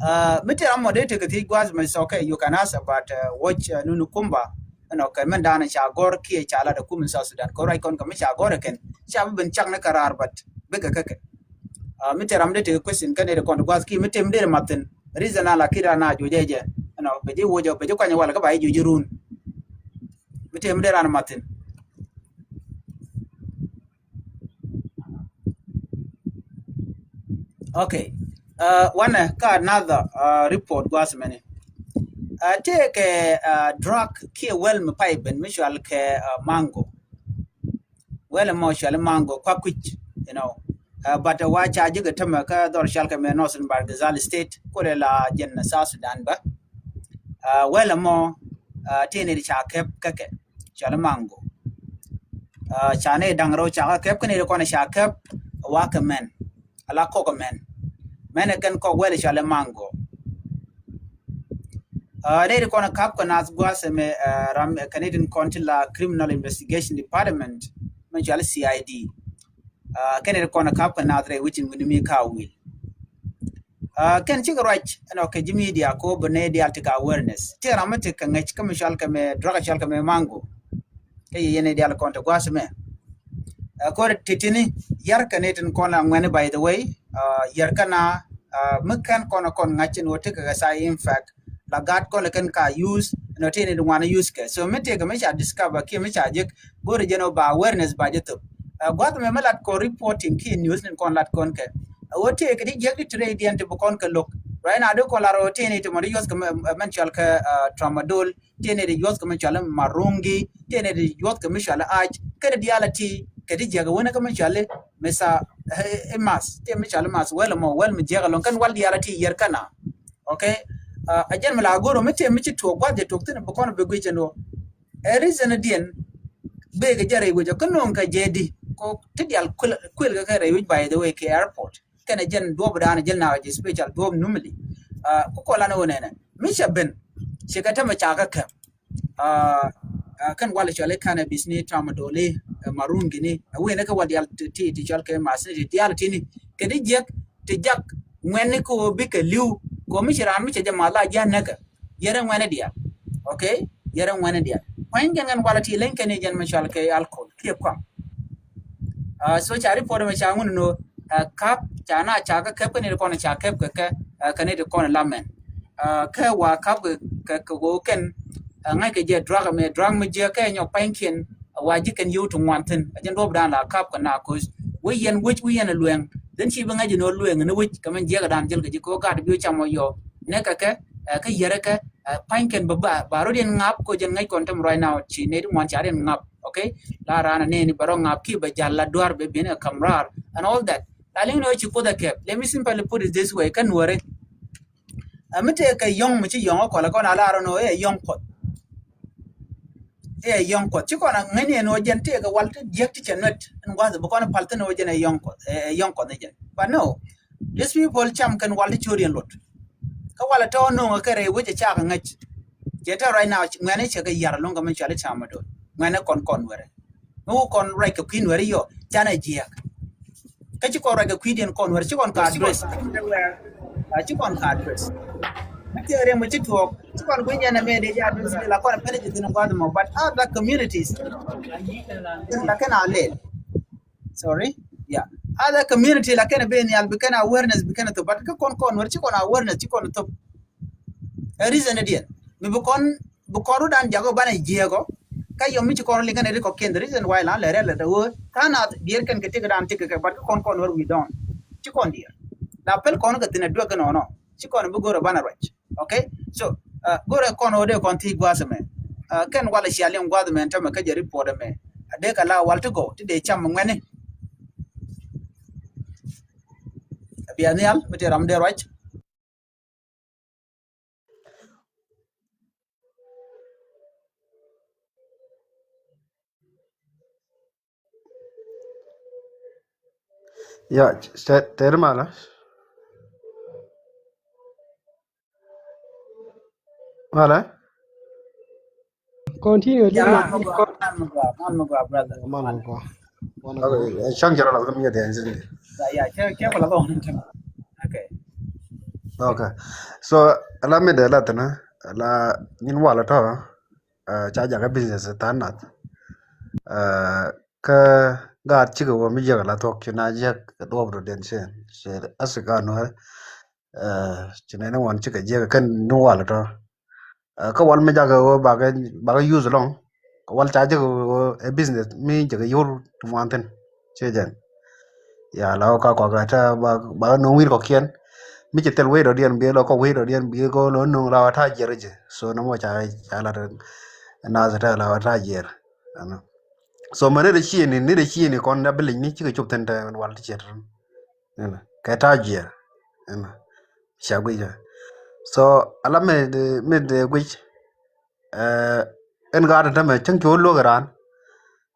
Uh, mi ti ram mɔ dee tekɛ thiec gua̱a̱th mɛ sɔkɛ you can ask about uh, watch uh, nunu kumba. Ɛnɔ kɛ mɛn daan ca gɔr kiɛ ca lat ɛ kum in South Sudan kɛ ruac kɔn kɛ mi ca gɔr ɛ kɛn ca bi ben cak ni kä raar but bikɛ kä kɛn. Uh, mi ti ram dee tekɛ question kɛn dee kɔn gua̱a̱th kiɛ mi ti mi dee mathin reason a la kiɛ raan a juɔc ɛ jɛ. Ɛnɔ bɛ ji̱ wuɔc ɛ bɛ ji̱ kuany ɛ wal kä ba ji̱ juɔc run. Mi ti mi dee raan mathin. Okay. Uh, wanɛ kä another uh, report gua̱a̱th mɛni. Uh, tëëkɛ uh, drug kiɛ wɛl mi pay ben mi cual kɛ uh, mango. Wɛl mɔ cual mango kua kui̱c, you know. But wa ca ji̱ kɛ tämɛ kä dhɔr cɔal kɛ mɛ Northern Bahr el Ghazal State, kulɛ la jɛn South Sudan bä. Wɛlɛ mɔ, tëë ni di ca kɛp kä kɛ cɔal i̱ mango. Ca ni da̱ŋ rɛw ca kä kɛp, kä ni di kɔn ca kɛp wa kɛ mɛn, ala kɔk mɛn. Mɛn ɛ kɛn kɔk wɛlɛ cɔal i̱ mango. Rɛy di kɔn kap kɛ nath gua̱a̱th ɛmɛ, ram kɛn itin kɔn ti la Criminal Investigation Department mɛ cɔal i̱ C I D. Kɛn itin kɔn kap kɛ nath rɛy wicin wini mi ka wil. Kɛn cikɛ ruac ɛnɔ kɛ ji̱ media ko bɛ nɛ dial ti kɛ awareness ti ram mi ti kɛ ŋäc kä mi cɔal kɛ mɛ drug cɔal kɛ mɛ mango. Kä yɛ yɛn itin dial kɔn ti gua̱a̱th ɛmɛ. Kor titini yar kɛ ni tin kɔn la ŋuɛni, by the way. Yar kɛ na mi kɛn kɔn kɔn ŋa̱c in wä ti kɛ kɛ sa in fact la gat kɔn kɛn ka use nɔ ti ni di ŋuan use kɛ. So mi ti kɛ mi ca discover kiɛ mi ca jek go̱ri jɛn wä ba awareness ba jɛ thop. Gua̱th mɛ mi lat kɔ reporting kiɛ news ni kɔn lat kɔn kɛ. Wä ti kɛ di jek di ti rɛy diɛn ti bi kɔn kɛ lo̱k. Right now di kɔn lat wä ti ni ti mɔ di yuɔth kɛ mɛn cɔal kɛ tramadol. Tëë nɛy ti yuɔth kɛ mi cɔal i̱ marungi, tëë nɛy ti yuɔth kɛ mi cɔal i̱ ac, kɛn diaal a ti kɛ ti jiäk ɛ wänä kɛ mi cɔal i̱ mesa i̱ math, tëë mi cɔal i̱ math wɛl ɛmɔ wɛl mi jiäk ɛlɔ̱ŋ kɛn wal diaal a ti yɛr kɛn a. Okay. Ɛ jɛn mi la go̱r ɔ mi tëë mi ci tuɔɔk gua̱th jɛ tuɔɔk thi̱n bi kɔn bi guic ɛn ɣöö ɛ reason diɛn bëë kɛ jɛ rɛy wec ɔ kä no̱o̱ŋ kɛ jɛ di kɔ ti diaal kuël kɛ kɛ rɛy wec, by the way, kɛ airport. Kɛnɛ jɛn duɔp dan jɛn na jɛ special duɔp numili. Ku kɔlan wä nɛnɛ mi cɛ ben cɛ kɛ tämɛ ca kä kɛ. Kɛn wal cɔl i̱ cannabis ni tramadol i̱ marungi ni ɛ wen kɛ wal dial ti ti cɔl kɛ mas ni ti dial ti ni kɛ di jiɛk ti jak ŋuɛn ni kɛ wä bikɛ li̱w kɛ wä mi ci raan mi cɛ jɛ math la jian näkɛ. Yɛrɛ ŋuɛn ni dial. Okay. Yɛrɛ ŋuɛn ni dial. Kuany jɛn ŋɛn wal ti leny kɛn i̱ jɛn mi cɔl kɛ alcohol kiɛ kuaŋ. So ca report mɛ ca ŋun no kap ca na ca kä kɛp kä ni ti kɔn ca kɛp kɛ kɛ kɛ ni ti kɔn lamɛn. Kɛ wa kap kɛ kɛ kɛ go kɛn ŋa̱c kɛ jɛ drug mɛ drug mɛ jɛ kɛ nyɔk pany kiɛn. Wa ji̱ kɛn yio̱w ti ŋuan thi̱n a jɛn duɔp dan la kap kɛ na koc wec yɛn wec wec yɛn a luɛŋ. Then ci bi ŋa̱c jɛ ni wä luɛŋ ni wec kɛ mɛn jiɛk dan jɛl kɛ ji̱ kɛ wä gat bi wä cam wä yɔ nɛ kɛ kɛ kɛ yɛrɛ kɛ pany kɛn ba ba rot yɛn ŋap ko jɛn ŋa̱c kɔn tem right now ci nɛ ti ŋuan ca yɛn ŋap. Okay. La raan a nɛɛni bɛ rɔ ŋap ki bɛ jal la duar bɛ ben ɛ kam raar and all that. La liŋ ni wä ci Kuoth ɛ kɛp. Let me simply put it this way. Kä nuɔri ɛ mi tëë kɛ yɔ̱ŋ mi ci yɔ̱ŋ ɛ kɔlɛ kɔn a la rɔ ni wä ɛ yɔ̱ŋ Kuɔth. Ɛ yɔ̱ŋ Kuɔth ci kɔn a ŋäni ɛn wä jɛn tëë kɛ wal ti jiäk ti cɛ nuet ɛn gua̱th bi kɔn pal thin wä jɛn ɛ yɔ̱ŋ Kuɔth ɛ yɔ̱ŋ Kuɔth ni jɛn. But no, these people cam kɛn wal ti cor yɛn luɔt. Kä wal a tɔ̱ no̱o̱ŋ kɛ rɛy wec a cakɛ ŋäc. Jɛ tɛ right now ŋuɛ̈ni cɛ kɛ yar lo̱ŋ kɛ mi cɔal i̱ tramadol. Ŋuɛ̈ni kɔn kɔn wɛrɛ mi wä kɔn ruac kɛ kui̱n wɛrɛ yɔ canɛ jiɛɛk. Kä ci kɔn ruac kɛ kui̱diɛn kɔn wɛrɛ ci kɔn ka address. Ci kɔn ka address. Mi thiɛ riɛm mi ci tuɔɔk ci kɔn gui̱ny ɛn ɛmɛ dee jɛ address ni la kɔn pɛn ji̱ thin gua̱th mɔ but other communities. Kɛn la kɛn a lel. Sorry. Yeah. Other community la kɛn a ben yal bi kɛn awareness bi kɛn a thop but kä kɔn kɔn wɛrɛ ci kɔn awareness ci kɔn thop. Ɛ reason diɛn mi bi kɔn bi kɔn rudan jago banɛ jiɛɛgɔ. Kä yɔm mi ci kɔn liŋ kɛn ri kɔkiɛn the reason why la lɛ rɛl lɛ the word kan a diɛr kɛn kɛ tik dan tik kɛ but kɔn kɔn wɛr we don't ci kɔn diɛr. La pel kɔn kɛ thin a duek kɛ nɔnɔ ci kɔn bi go̱rɛ banɛ ruac. Okay. So go̱rɛ kɔn wä dee kɔn thi gua̱th mɛ. Kɛn walɛ cia liŋ gua̱th mɛ tämɛ kä jɛ report mɛ. A dee kɛ la wal ti gɔw ti dee cam ŋuɛni. A bia nhial mi ti ram dee ruac. Ya, te- teri mala. Mala. Continue. Yeah, man mi gua, man mi gua, man mi gua, brother. Man mi gua. Cang jara la mi ya den zin. Yeah, yeah, cɛ cɛ kula dong. Okay. Okay. So la mi de la tana la nyin wala ta. Ca jaga business ta nat. Kä gaat cikɛ wä mi jiäk la thuɔk ci na jiäk kɛ duɔp rɔ den cien ci asika nuɛ. Ci nɛn ŋuan cikɛ jiäk kɛn ni wal tɔ. Kä wal mi jakɛ wä bakɛ bakɛ use lɔŋ. Kä wal ca jiäk wä ɛ business mi jɛ kɛ yor ti ŋuan thin. Ci jɛn ya la wä ka kɔk ta bakɛ no̱o̱ŋ wi̱i̱r kɔkiɛn. Mi ci thil wi̱i̱r rɔ diɛn bi lɔ kɔk wi̱i̱r rɔ diɛn bi kɔ lɔ no̱o̱ŋ la wä ta jiɛr jɛ. So nɔmɔ ca ca la nath ta la wä ta jiɛr. So mɛ ni rɛ cieni ni rɛ cieni kɔn da bi lic ni cikɛ cop thin tɛ wal ti ciet. Ɛnɔ kɛ ta̱a̱ jiɛɛr. Ɛnɔ cia guic ɛ. So ala mi mi dee guic. Ɛn gaat tämɛ cäŋ cu luäk raan.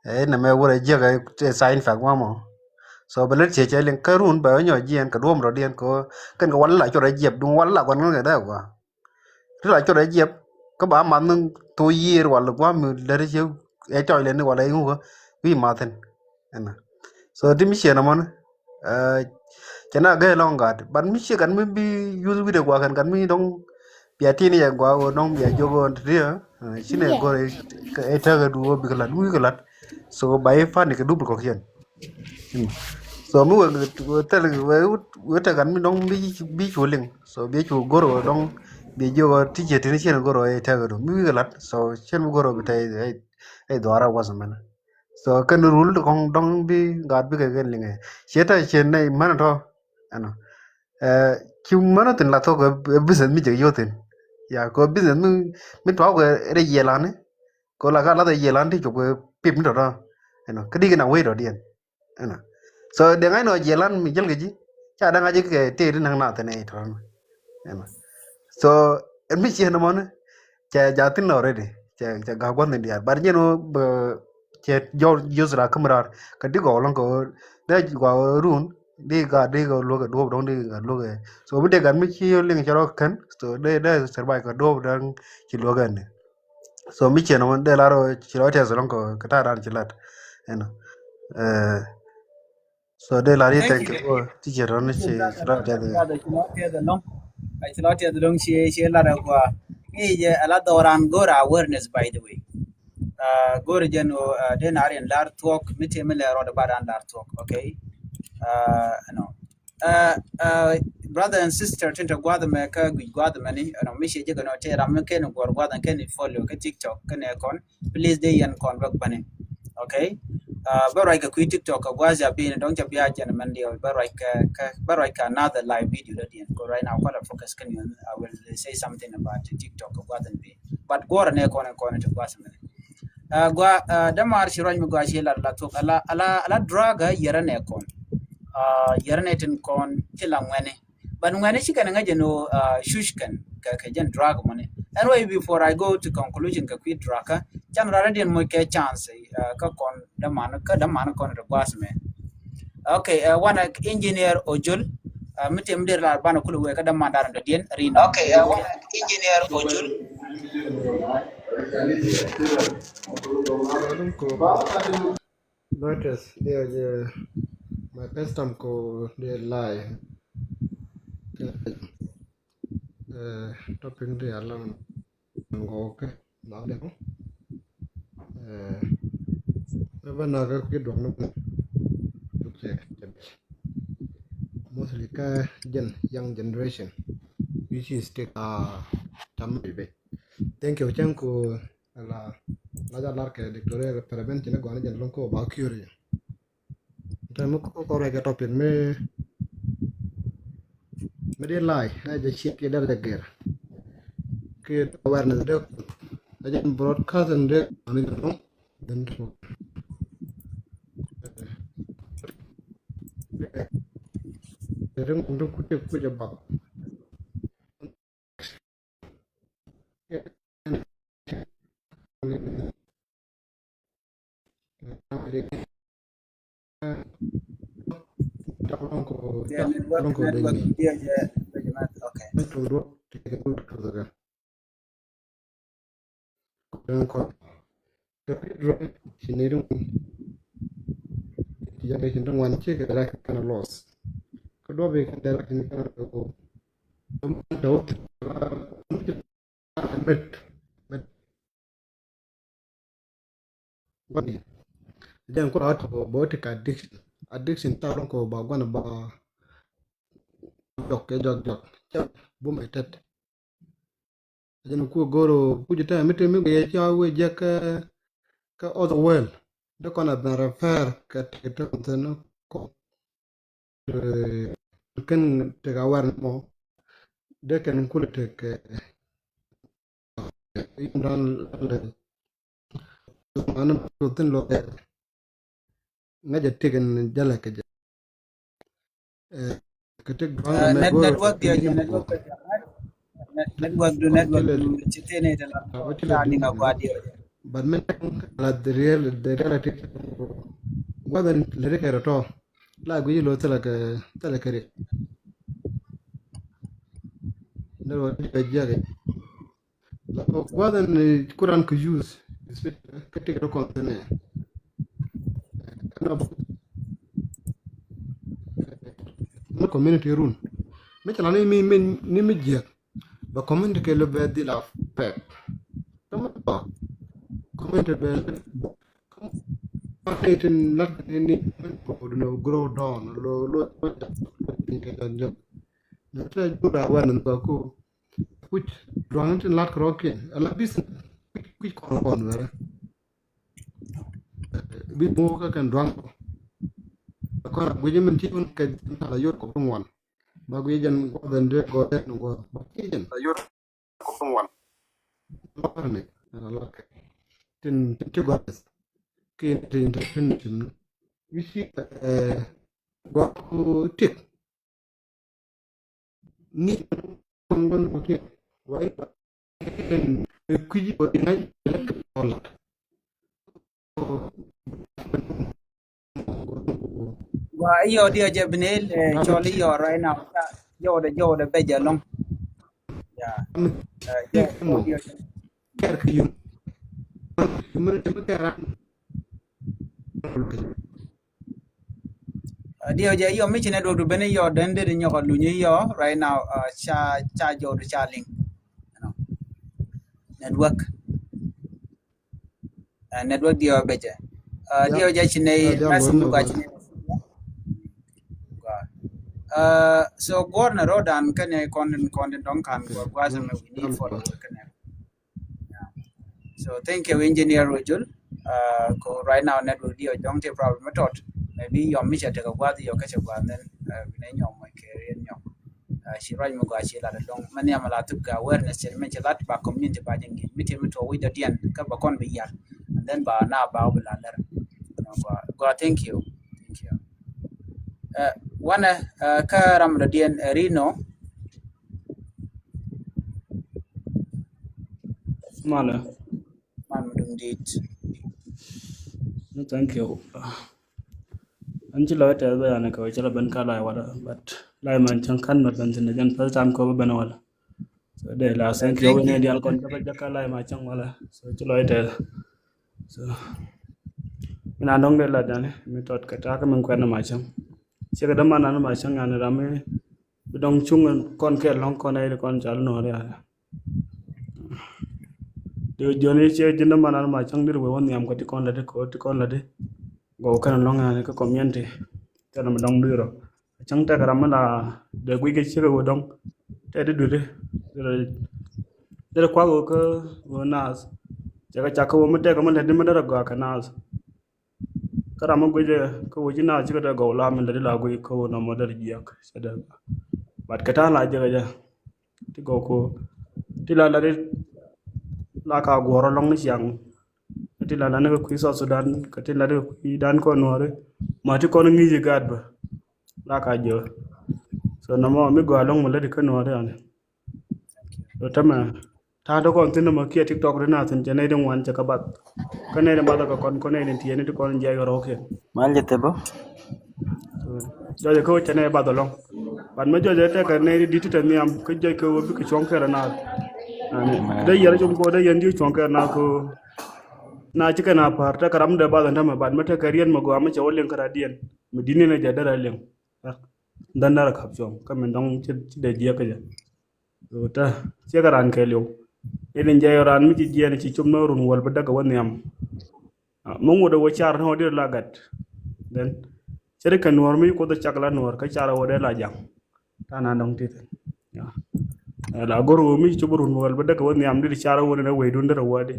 Ɛn nɛmɛ wurɛ jiäk ɛ sign fact mamɔ. So bɛ lät ciɛ cɛ liŋ kä run bɛ nyɔ jiɛn kɛ duɔ̱m rɔ diɛn kɛ kɛn kɛ wal la cɔ rɛ jiɛp duŋ wal la guan ŋän kɛ dee gua. Ri la cot ɛ jiɛp kä ba math ni thok yiëër wala gua̱a̱m mi lät ɛ ciɛ ɛ cɔc lɛni wala iŋukä wi̱i̱ mathin. Ɛnɔ so ti mi ciɛ nɔmɔni. Cɛ na gɛ lɔŋ gat but mi ciɛ gat mi bi yuth wi̱dɛ gua̱a̱ kɛn gat mi dɔŋ bia tin yɛ gua̱a̱ ɣöö dɔŋ bia jiök ɣöö ti ti ɛ cinɛ go̱r ɛ tɛk ɛ du ɣöö bikɛ la̱t wi̱i̱ kɛ la̱t. So ba i̱ pani kɛ dup kɔ̱kiɛn. So mi wek wek thil wek wek tekan mi dɔŋ bi bi cu liŋ. So bi cu gor wek dɔŋ bi jiök ti cie tini cien gor wek tek du mi wik lat. So cien mi gor wek bi te ɛ dhuara was mɛn. So kɛn rul ti kɔŋ dɔŋ bi gat bi kɛ kɛn liŋ ɛ cie ta cien nɛ mɛn tɔ. Ɛnɔ ci mɛn thin la thok ɛ business mi jɛ yothin. Ya ko business mi mi tuak ɛ rɛ yielani. Ko la ka lath ɛ yielani ti cok ɛ pip ni tɔtɔ. Ɛnɔ kä dik na wei tɔ diɛn. Ɛnɔ so dee ŋa̱c nɔ jiɛlan mi jäl kɛ ji̱ ca dee ŋa̱c kɛ tëë ti näk nath ɛn ɛ tɔ̱rɔ̱n. Ɛnɔ so ɛn mi ciɛ nɔmɔni cɛ ja̱ thi̱n already. Cɛ cɛ ga̱ gua̱n thi̱n diaal but nyɛn wä bɛ cɛ jɔl jiöth ra käm raar kɛ di gɔw lɔ̱ŋ kɛ wä dee gɔw run di ga̱ di gɔw luäk kɛ duɔ̱p dɔ̱ŋ di ga̱ luäk kɛ. So bi dee gat mi ci liŋ cɛ rɔ kɛn so dee dee survive kɛ duɔ̱p dɔ̱ŋ ci luäk kɛn. So mi ciɛ nɔmɔ dee lar ɣöö ci lɔ tɛth lɔŋ kɛ kɛ ta̱a̱ dan ci lat. Ɛnɔ so dee lar i̱ thank you. Ti ciɛ rɔn ci ci lɔ tɛth. Ci lɔ tɛth lɔŋ ci ci lar ɛ gua. I̱ jɛ ala dhɔran go̱r awareness by the way. Go̱r jɛn ɣöö dee nar in lar thuɔk mi ti mi lɛ rɔɔd ba dan lar thuɔk. Okay. Ɛnɔ. Brother and sister tin te gua̱th mɛ kä guic gua̱th mɛ ni ɛnɔ mi cie jek ɛnɔ te ram mi ken guɔr gua̱th ɛn ken follow kä TikTok ken ɛ kɔn. Please dee yɛn kɔn bäk bäni. Okay. Bä ruac kɛ kui̱ TikTok kɛ gua̱th ya bin dɔŋ ca bia jɛn mɛn diɛw bä ruac kɛ bä ruac kɛ another live video dɔ diɛn ko right now kɔn a focus ken yun. I will say something about TikTok kɛ gua̱th ɛn bin but guɔr ɛn ɛ kɔn ɛn kɔn te gua̱th mɛ. Gua dämaar ci ruac mi gua ci lat la thok ala ala ala drug yɛrɛ nɛ kɔn. Yɛrɛ nɛ tin kɔn ti la ŋuɛni. But ŋuɛni ci kɛn ŋäc ɛn ɣöö cuc kɛn kɛ kɛ jɛn drug mɔni. Anyway, before I go to conclusion kɛ kui̱ drug kä can rarɛ diɛn moc kɛ chance kä kɔn däman kä däman kɔn ti guas mɛ. Okay, wanɛ engineer Ojol mi tim dir la banɛ kul wee kä däman darɛ dɔ̱diɛn rin. Okay, wanɛ engineer Ojol. Notice diɛ jɛ my first time ko diɛ live. Topic diɛ alɔŋ ngɔkɛ. Lɔk dɛ mɔ. Ɛ bä na kɛ kui̱ duɔk ni kun. Mostly kä jɛn young generation which is take a tam bi. Thank you cɛn ku la la ja lar kɛ diktoria prevention gɔni jɛn lɔŋ ko ba cure. Tɛ mi ko ko rɛ kɛ topic mi mi di lai ɛ jɛ shit ki dɛr jɛ gɛr. Ki awareness de ɛ jɛ broadcast de ani jɛ lɔŋ. Then to ring kundu kuti kuja bak. Ci ni ri ŋuan ci kɛ dɛrɛ kɛ kɛn a loss. Kä duɔp i̱ kɛn dɛrɛ kɛ kɛn a loss. Met met. Guani jɛn kura wa tɔpɔ bä ti ka addiction. Addiction ta lɔŋ kɔ ba guani ba jɔk kɛ jɔk jɔk. Cɛ bumɛ tɛt. Jɛn ku goro ku jɛ tɛ mi te mi gɛ ca wee jɛ kɛ kɛ other world. De kɔn a ben refer kɛ tɛ tɛ kɔn tɛ ni kɔ. Kɛn tɛ ka war ni mɔ. De kɛn kul tɛ kɛ yum dan lɛ. An thin lɔ kɛ ŋa jɛ tik in jalɛ kɛ jɛ. Kɛ tik duaŋ nɛ go̱o̱r network diɛ jɛ network. Network du network du ci thin ite la. Ca niŋ a gua diɛ jɛ. But min la the real the reality. Gua̱dhɛ lɛ ri kɛ rɔ tɔ la gui̱ci lo thilɛ kɛ thilɛ kɛ ri. Network diɛ jiɛk. Gua̱dhɛ ni kuran kɛ use kä tik rɔ kɔn thin ɛ. Ni community run mi cɛ la ni mi mi ni mi jiɛk. Bɛ community kɛ lo bɛ dhil a pɛk. Kä mi tɔ community bɛ community tin lat ni ni min kɔ dun grow down lo lo lo piny kɛ jɔn jɔn. Ni tɛ jura wɛn ni kɔ ku kuc duaŋ tin lat kɛ rɔ kiɛn ala business kuc kɔn kɔn wɛrɛ. Bi muk kä kɛn duaŋ kɔ kɔn a guic min ci wun kɛ jin tala yot kɔ bi ŋuan. Ba guic jɛn guɔth ɛn dee gɔɔdɛ ni guɔth ba guic jɛn la yot kɔ bi ŋuan. Lɔr ni ala lɔr kɛ tin tin ci guɔth ki tin tin tin tin wici guɔth ku tik. Ni kɔn kɔn kɔn kɔn wai kui̱ wai ŋa̱c. Wa iyɔ diɔ jɛ binel cɔl iyɔ right now. Jɔwdɛ jɔwdɛ bɛ jɛ lɔŋ. Ya. Kɛr kɛ yum. Yum ni tɛmɛ kɛr an. Diɔ jɛ yɔ mi ci network du beni yɔ den deri nyɔkɔ lunyi yɔ right now. Ca ca jɔ du ca liŋ. Network. Network diɔ bɛ jɛ. Diɔ jɛ ci ne message du gua ci ne. So guɔr na rodan kene kɔn kɔn dɔŋ kan guɔ guɔ sɛ mɛ we need for the work kene. So thank you, Engineer Rojul. Ko right now network diɔ jɔŋ ti problem mi tɔt. Maybe yɔm mi cɛ tekɛ guath yɔ kɛ cɛ guath then bi ne nyɔm mɔ kɛ rien nyɔm. Ci ruac mi gua ci lat along mɛ niam la tup kɛ awareness cɛ mi cɛ lat ba community ba jɛ ŋi̱n mi ti mi tuɔ wi̱c dɔ diɛn kä ba kɔn bi yar. And then ba na ba bi la lɛr. Gua thank you. Thank you. Wanɛ kä ram dɔ diɛn Rino. Malɛ. Man mi duŋ dit. No, thank you. An ci lɔc tɛth bä yani kɛ wä ci la ben ka lai wala, but lai man cäŋ kan mɛ ben thin jɛn first time kɛ wä ben wala. So de la thank you wä ni dial kɔn jɛ bä jɛ ka lai ma cäŋ wala. So ci lɔc tɛth. So mi na dɔŋ de la dani mi tɔt kɛ takä min kuɛn ma cäŋ. Ci kɛ däman nan ma cäŋ yani ram mi bi dɔŋ cuŋ kɔn kɛ lɔŋ kɔn ɛ kɔn cal nɔɔri yani. Ti jiɔni ciɛ ji̱n däman an ma cäŋ dir wee wä nhiam kɛ ti kɔn lati kɛ ti kɔn lati. Gɔw kɛn lɔŋ yani kä community kɛn mi dɔŋ duirɔ. Cäŋ tɛk ram mi la dee guic kɛ ciek wee dɔŋ tɛ di duti. Dee kuak wee kä wee naath. Cɛ kɛ cak kä wee mi tɛk mi lati mi derɛ gɔaa kɛ naath. Kä ram mi guic kä wee ci naath cikɛ dee gɔw la mi lati la guic kä wee nɔmɔ derɛ jiɛk cɛ dee gɔaa. But kɛ ta̱a̱ la jiɛk jɛ. Ti gɔw ko ti la la di la ka guɔrɔ lɔŋ ni ciaŋ. Ti la la ni kɛ kui̱ South Sudan kɛ ti la di kɛ kui̱ dan kɔn nuɔri ma ti kɔn ŋi̱i̱c i̱ gaat bä la ka jiɔ. So nɔmɔ mi gɔaa lɔŋ mi lät ikä nuɔri ani. So tämɛ ta̱a̱ ti kɔn thin nɔmɔ kiɛ TikTok ri na thin cɛ nɛy di ŋuan cɛ kɛ bath. Kä nɛy di bath kɛ kɔn kɔn nɛy di tiɛɛni ti kɔn jiac kɛ rɔɔkiɛn. Mal jɛ thep bä. Jɔjɛ kä wä cɛ nɛ bath alɔŋ. But mɛ jɔjɛ tɛkɛ nɛ di di̱t ti tɛ nhiam kä jɔj kɛ wä bikɛ cuɔ̱ŋ kɛrɛ naath. Dee yɛn cuɔ̱ŋ kɛ wä dee yɛn di cuɔ̱ŋ kɛrɛ naath kɛ wä. Na cikɛ na pa̱r tɛkɛ ram dee bath ɛn tämɛ, but mɛ tɛkɛ riɛn mɛ gɔaa mɛ cɛ wä liŋ kɛ radiɛn mɛ di̱t ni nɛ jɛ derɛ liŋ. Dhän derɛ ka̱p cuɔ̱ŋ kä min dɔ̱ŋ ci dee jiɛk kä jɛ. Tä ciɛ kɛ raan kɛɛliw. I̱ ni jɛ raan mi ci jiɛɛn ci cop ni run wäl bi däk kɛ wä nhiam. Mä ŋot ɛ wä car ni wä dir la gat. Then cɛ ri kɛ nuɔr mi kuoth cak la nuɔr kä car wä dee la jaŋ. Ta̱a̱ na dɔ̱ŋ ti thin. La go̱r wä mi ci cop run wäl bi däk kɛ wä nhiam dir car wä ni na wecdun dir wä di.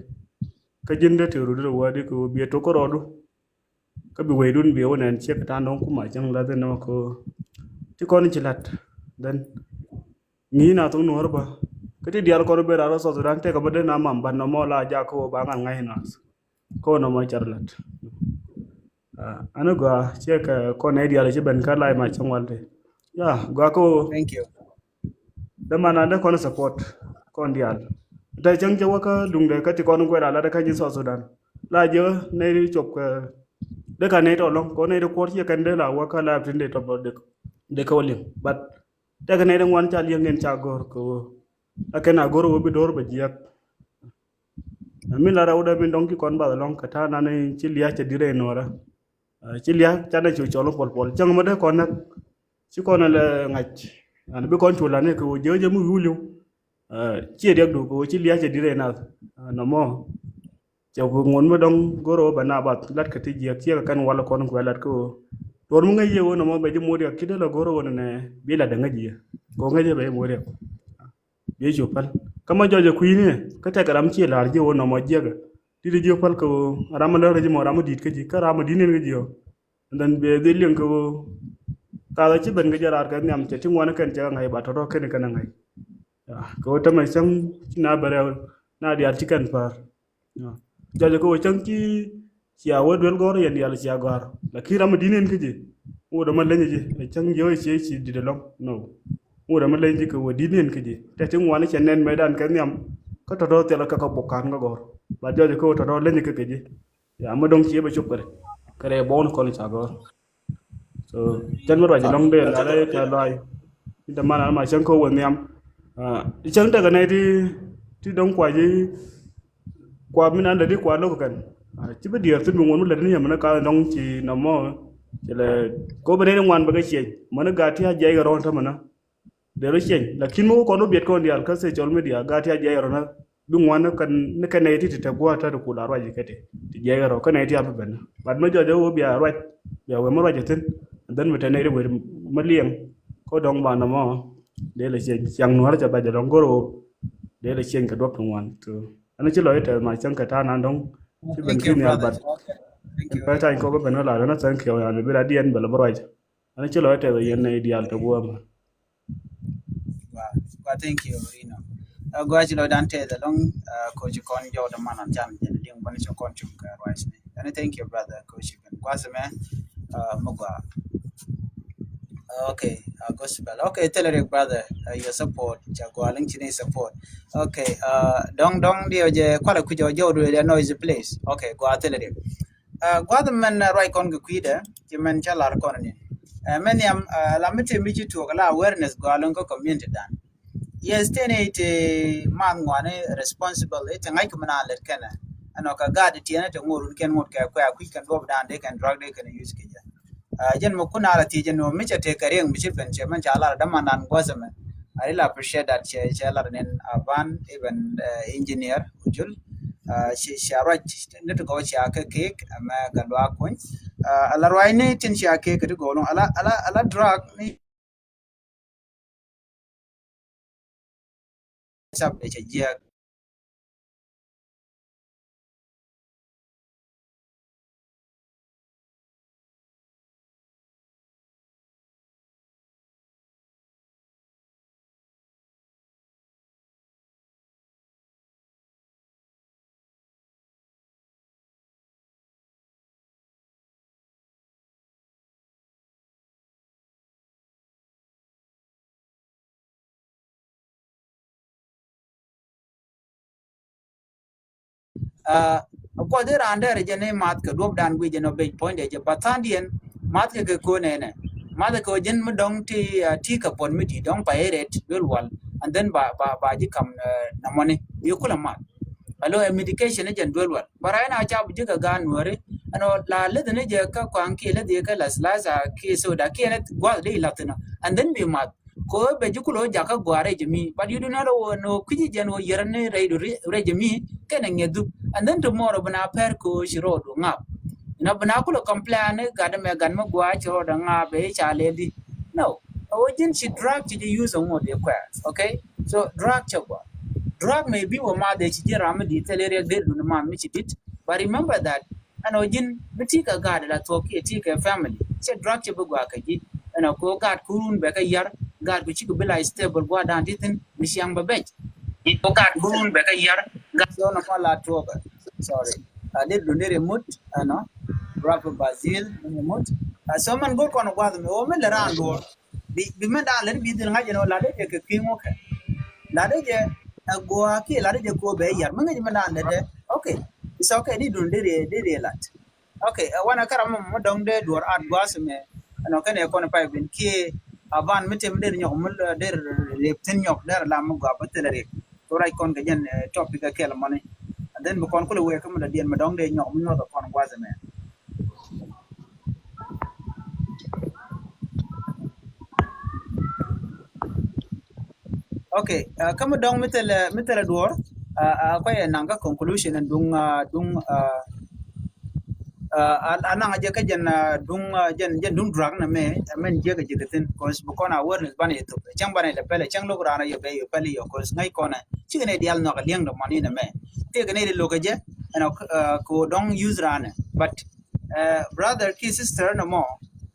Kä ji̱n dee ti run dir wä di kɛ wä biɛ tok kärɔɔdu. Kä bi wecdun biɛ wä nɛn ciek kɛ ta̱a̱ dɔ̱ŋ kum a cäŋ la thin nɔmɔ kä ti kɔn ci la̱t. Then ŋi̱i̱c na thok nuɔ̱ɔ̱r bä kä ti diaal kɔn ben raar wä South Sudan tëëkɛ bä den a mam ban nɔmɔ la jak kä wä ba ŋa̱n ŋa̱c nath. Kä wä nɔmɔ car la̱t. Ani gɔaa ciɛ kɛ kɔn nɛy diaal ci ben kä lac ma cäŋ wal ti. Ya, gua ko. Thank you. Däman an dee kɔn support kɔn diaal. Te cäŋ cɛ wä kä duŋdɛ kä ti kɔn kuɛ la lat kä nyi South Sudan. La jɛ nɛy ti cop kɛ dee ka nɛy tɔ lɔŋ kɛ nɛy ti kuɔr ciɛ kɛn dee la wä kä la tin dee tɔ bä dee kɛ wä liŋ. But tekɛ nɛy ti ŋuan ca liɛŋ in ca gɔr kɛ wä. A kɛn a gɔr wä bi door bɛ jiɛk. Min la rɛw dee min dɔŋ ki kɔn bath lɔŋ kɛ ta̱a̱ nan ci lia̱a̱ cɛ dirɛ in nuɔrä. Ci lia̱a̱ ca dee cu cɔl pɔl pɔl cäŋ mɛ dee kɔn näk. Ci kɔn lɛ ŋa̱c an bi kɔn cu la̱t ni kɛ wä jiɛ jɛ mi wi̱i̱ li̱w. Ciɛ riɛk du kɛ wä ci lia̱a̱ cɛ dirɛ in nath nɔmɔ. Cɛ ku ŋuɔ̱t mi dɔ̱ŋ go̱r ɣöö bɛ na bath lat kɛ ti jiɛk ciɛ kɛ kɛn wal kɔn kuɛ lat kä ɣöö. Duɔ̱r mi ŋäc yɛ ɣöö nɔmɔ bɛ ji̱ mo̱o̱r riɛk ci dee lɛ go̱r ɣöö nɛnɛ bi lat dee ŋäc yɛ kɛ ɣöö ŋäc yɛ bɛ ji̱ mo̱o̱r riɛk. Bi cu päl kä ma jɔc ɛ kui̱ni kä tɛkɛ ram ciɛ la̱r ji̱ ɣöö nɔmɔ jiɛkɛ. Di̱t ji̱ päl kɛ ɣöö ram mi lär ji̱ mɔ ram mi di̱i̱t kä ji̱ kä ram mi di̱t niɛn kä ji̱ ɣöö. And then bɛ dhil liɛŋ kɛ ɣöö kathɛ ci ben kɛ jɛ raar kɛ nhiam cɛ ti ŋuan kɛn cɛ kɛ ŋa̱c ba tɔ̱tɔ̱ kɛn kɛn ɛ ŋa̱c. Kɛ ɣöö tämɛ cäŋ ci na bɛ rɛw na diaal ci kɛn päär. Jɔc kɛ wä cäŋ ci cia wä duel gɔ̱r yɛn diaal cia gɔ̱r. Lakin ram mi di̱t niɛn kä ji̱ wä dämä leny ji̱ ɛ cäŋ ji̱ wä cie ci di̱t ɛlɔ̱ŋ. No. Wä dämä leny ji̱ kɛ wä di̱t niɛn kä ji̱ tɛ ti ŋuan cɛ nɛn mɛtdan kɛ nhiam. Kä tɔ̱tɔ̱ thilɛ kɛ kɛ bok ka̱n kä gɔ̱r. Ba jɔc kɛ wä tɔ̱tɔ̱ leny kɛ kɛ ji̱. Ya mi dɔ̱ŋ cie bɛ cop kɛ rɛ kɛ rɛ bɔn kɔn ca gɔ̱r. So cɛn mi ruac lɔŋ dee la rɛ kɛ luay. Ni däman an ma cäŋ kä wä nhiam. Cäŋ tekɛ nɛy ti ti dɔ̱ŋ kua ji̱ kua mi nan lɛ di kua lo̱k kɛn. Ci bi diɛɛr thin bi ŋuɔ̱n mi lɛ di ni yɛ mi ni ka dɔ̱ŋ ci nɔmɔ. Ci lɛ ko bi nɛy ti ŋuan bɛ kɛ ciɛny mɛ ni gat ti a jiɛc kɛ rɔ̱ɔ̱n tämɛ ni. Dee rɔ ciɛny lakin mi wä kɔn wä biɛt kɔn diaal kä social media gat ti a jiɛc kɛ rɔ̱ ni. Bi ŋuan ni kɛn ni kɛn nɛy ti ti te gua̱a̱th te ti kul a ruac kɛ ti ti jiɛc kɛ rɔ kä nɛy ti a bi ben. But mi jɔc ɛ wee bia ruac bia wee mi ruac ɛ thi̱n. And then mi te nɛy ti wee mi liɛŋ kä dɔ̱ŋ ba nɔmɔ. Dee lɛ ciɛny ciaŋ nuɔ̱ɔ̱r cɛ bɛ jɛ dɔ̱ŋ go̱r wee dee lɛ ciɛny kɛ duɔ̱p ti ŋuan. So ɛn ci lɔ itɛth ma cäŋ kɛ ta̱a̱ nan dɔ̱ŋ. Ci ben ki̱n nhial but ɛn pɛr ta̱ny kɔk ben kä la dɔ̱ŋ thank you yani bi la diɛn bɛ lɛ bi ruac. Ɛn ci lɔ itɛth yɛn nɛy diaal te gua̱a̱th mɛ. Gua, gua, thank you, Rino. Gua ci lɔ dan tɛth ɛlɔŋ ko ci kɔn jɔw däman an can jɛn diŋ bäni ci kɔn cum kɛ ruac ni. Ɛn thank you brother ko ci ben gua̱th mɛ. Mi gua. Okay, gospel. Okay, thilɛ rik brother, your support ca gua liŋ ci ni support. Okay, dɔŋ dɔŋ diɛ jɛ kualɛ kui̱ jɔw jɔw du lɛ noise please. Okay, gua thilɛ rik. Gua̱th mɛn ruac kɔn kɛ kui̱dɛ ci mɛn ca lar kɔn ni. Mɛn nhiam la mi te mi ci tuɔk la awareness gɔaa lo̱ŋ kä community dan. Yes, tëë ni ti man ŋuani responsible iti ŋa̱c kɛ mi na lɛt kɛnɛ. Ɛnɔ kɛ gaat ti tiɛn ti ŋot run kɛn ŋot kɛ kuɛ kui̱ kɛn duɔp dan dee kɛn drug dee kɛn use kɛ jɛ. Jɛn mi kun a la thiec ɛn ɣöö mi cɛ tëë kɛ riɛŋ mi ci ben cɛ mɛn ca lar dämandan gua̱th ɛmɛ. I really appreciate that cɛ cɛ lar nin a ban even engineer Ujul. Ci ci a ruac ni ti gɔw ci a kɛ kek ɛmɛ kɛ luaak kuny. A la ruac ni tin ci a kek kɛ ti gɔw loŋ a la a la a la drug ni. Sap de cɛ jiɛk. A kuɔth i̱ raan dɛr jɛ ni math kɛ duɔp dan guic jɛ nɔ bec puɔ̱nydɛ jɛ bathandiɛn math kɛ kɛ ko̱n ɛnɛ. Math kɛ ɔ ji̱n mi dɔ̱ŋ ti ti kɛ puɔ̱n mi di̱i̱t dɔ̱ŋ pay i̱ rɛt duel wal and then ba ba ba ji̱ kam nɔmɔni bi kulɛ math. Alo ɛ medication i̱ jɛn duel wal ba ray na cap ji̱ kɛ gaan nuääri ɛn ɔ la leth ni jɛ kä kuaŋ kiɛ leth yɛ kä las las a kiɛ soda kiɛ ni guath di lath inɔ and then bi math. Ko bɛ ji̱ kulo jakä gɔaa rɛy jɛ mi but you do not know no kui̱ci jɛn wä yɛrɛ ni rɛy du rɛy jɛ mi kɛnɛ ŋɛ dhup and then tomorrow bina pɛr ko ci rɔɔdu ŋap. You know bina kulo complain ni gat mɛ gat mi gɔaa ci rɔɔdu ŋap bɛ i̱ ca lɛ di. No. Ɛ wä ji̱n ci drug ci ji̱ use ŋot i̱ kuɛ. Okay. So drug cɛ gɔaa. Drug may be wä ma dee ci ji̱ ram mi di thil i̱ riɛk dee duni ma mi ci dit. But remember that ɛn ɔ ji̱n mi ti kɛ gaat la thuɔ̱k kiɛ ti kɛ family cɛ drug cɛ bi gɔaa kɛ ji̱. Ɛn ɔ ko gaat kurun bɛ kɛ yar gaat ku cikɛ bi la stable gua̱a̱r dan ti thin mi ciaŋ bɛ bɛc. Ko gaat kurun bɛ kɛ yar gaat. So nɔ mɔ la tuɔkɛ. Sorry. A dee dundɛ ri mut ɛn ɔ rap Brazil ri mut. A so mɛn go̱r kɔn gua̱th mi wä mi lɛ raan duɔr. Bi, bi mɛn dan lät bi dhil ŋa̱c ɛn ɣöö lat dee jɛ kɛ kui̱ ŋuɔ̱kɛ. Lat dee jɛ ɛ gua̱a̱ kiɛ lat dee jɛ kɛ ɣöö bɛ yar. Mi ŋäc mɛn dan lät dɛ. Okay. It's okay. Di dun dee riɛ, dee riɛ lat. Okay. Ɛ wanɛ kä ram mɔ dɔ̱ŋ dee duɔr at gua̱a̱th mɛ. Ɛnɔ kɛn ɛ kɔn pay bin kiɛ a van mi tem dee nyɔk mi dee riɛp thin nyɔk dee ram mi gua̱a̱ bä thil riɛp. Ko rac kɔn kɛ jɛn, eh, topic a kɛl mɔni. And then bi kɔn kulɛ wee kä mi dɔ̱diɛn mi dɔ̱ŋ dee nyɔk mi nyuɔth a kɔn gua̱th mɛ. Okay, uh, kä mi dɔ̱ŋ mi thilɛ, mi thilɛ duɔr, uh, uh, kuayɛ naŋ kä conclusion and duŋ, uh, duŋ, uh, uh, a, a naŋ a jɛ kä jɛn, uh, duŋ, uh, jɛn, jɛn duŋ drug nɛ mɛ, I mean, jɛ kɛ jɛ kɛ thin, cause bi kɔn awareness banɛ yɛ thop, cäŋ banɛ lɛ pɛlɛ, cäŋ lo̱k raan a yɛ bɛ yɛ pɛlɛ yɛ, cause ŋäc kɔnɛ, cikɛ nɛ dial nhɔk a liɛŋ dɔ mɔni nɛ mɛ. Tëëkɛ nɛ di lo̱k a jɛ, ɛnɔ, uh, kɛ wä dɔ̱ŋ use raan ɛ, but, uh, brother ki sister nɛ mɔ,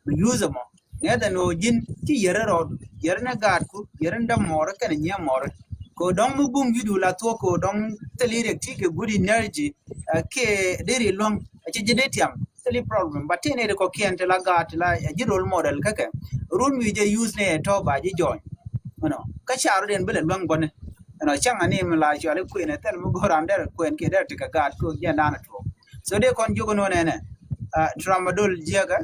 bi use mɔ, ŋäth ɛn ɣöö ji̱n ci yɛrɛ rɔɔdu, yɛrɛ ni gaatku, yɛrɛ ni dämɔɔri kɛnɛ nyiamɔɔri. Kɛ ɣöö dɔ̱ŋ mi buŋ ji̱du la thuɔ̱k kɛ ɣöö dɔ̱ŋ thil i̱ riɛk ti kɛ good energy, ɛ, kiɛ deri luäŋ, ɛ, ci ji̱ dee tiam, thil i̱ problem. But ti ni ri kɔ̱kiɛn ti la gaat, ti la, ɛ, ji̱ role model kä kɛ. Run wi̱i̱ jɛ use ni ɛ tɔ̱ ba ji̱ jɔny. You know, kä ca rɔ̱diɛn bi lɛ luäŋ bäni. You know, cäŋ ani mi la cuali kuën ɛ thil mi go̱o̱r an derɛ kuën kiɛ derɛ ti kɛ gaat kɛ ɣöö jiɛn daanɛ tuɔɔk. So dee kɔn jiök ɛn ɣöö nɛnɛ, ah, tramadol jiäkä,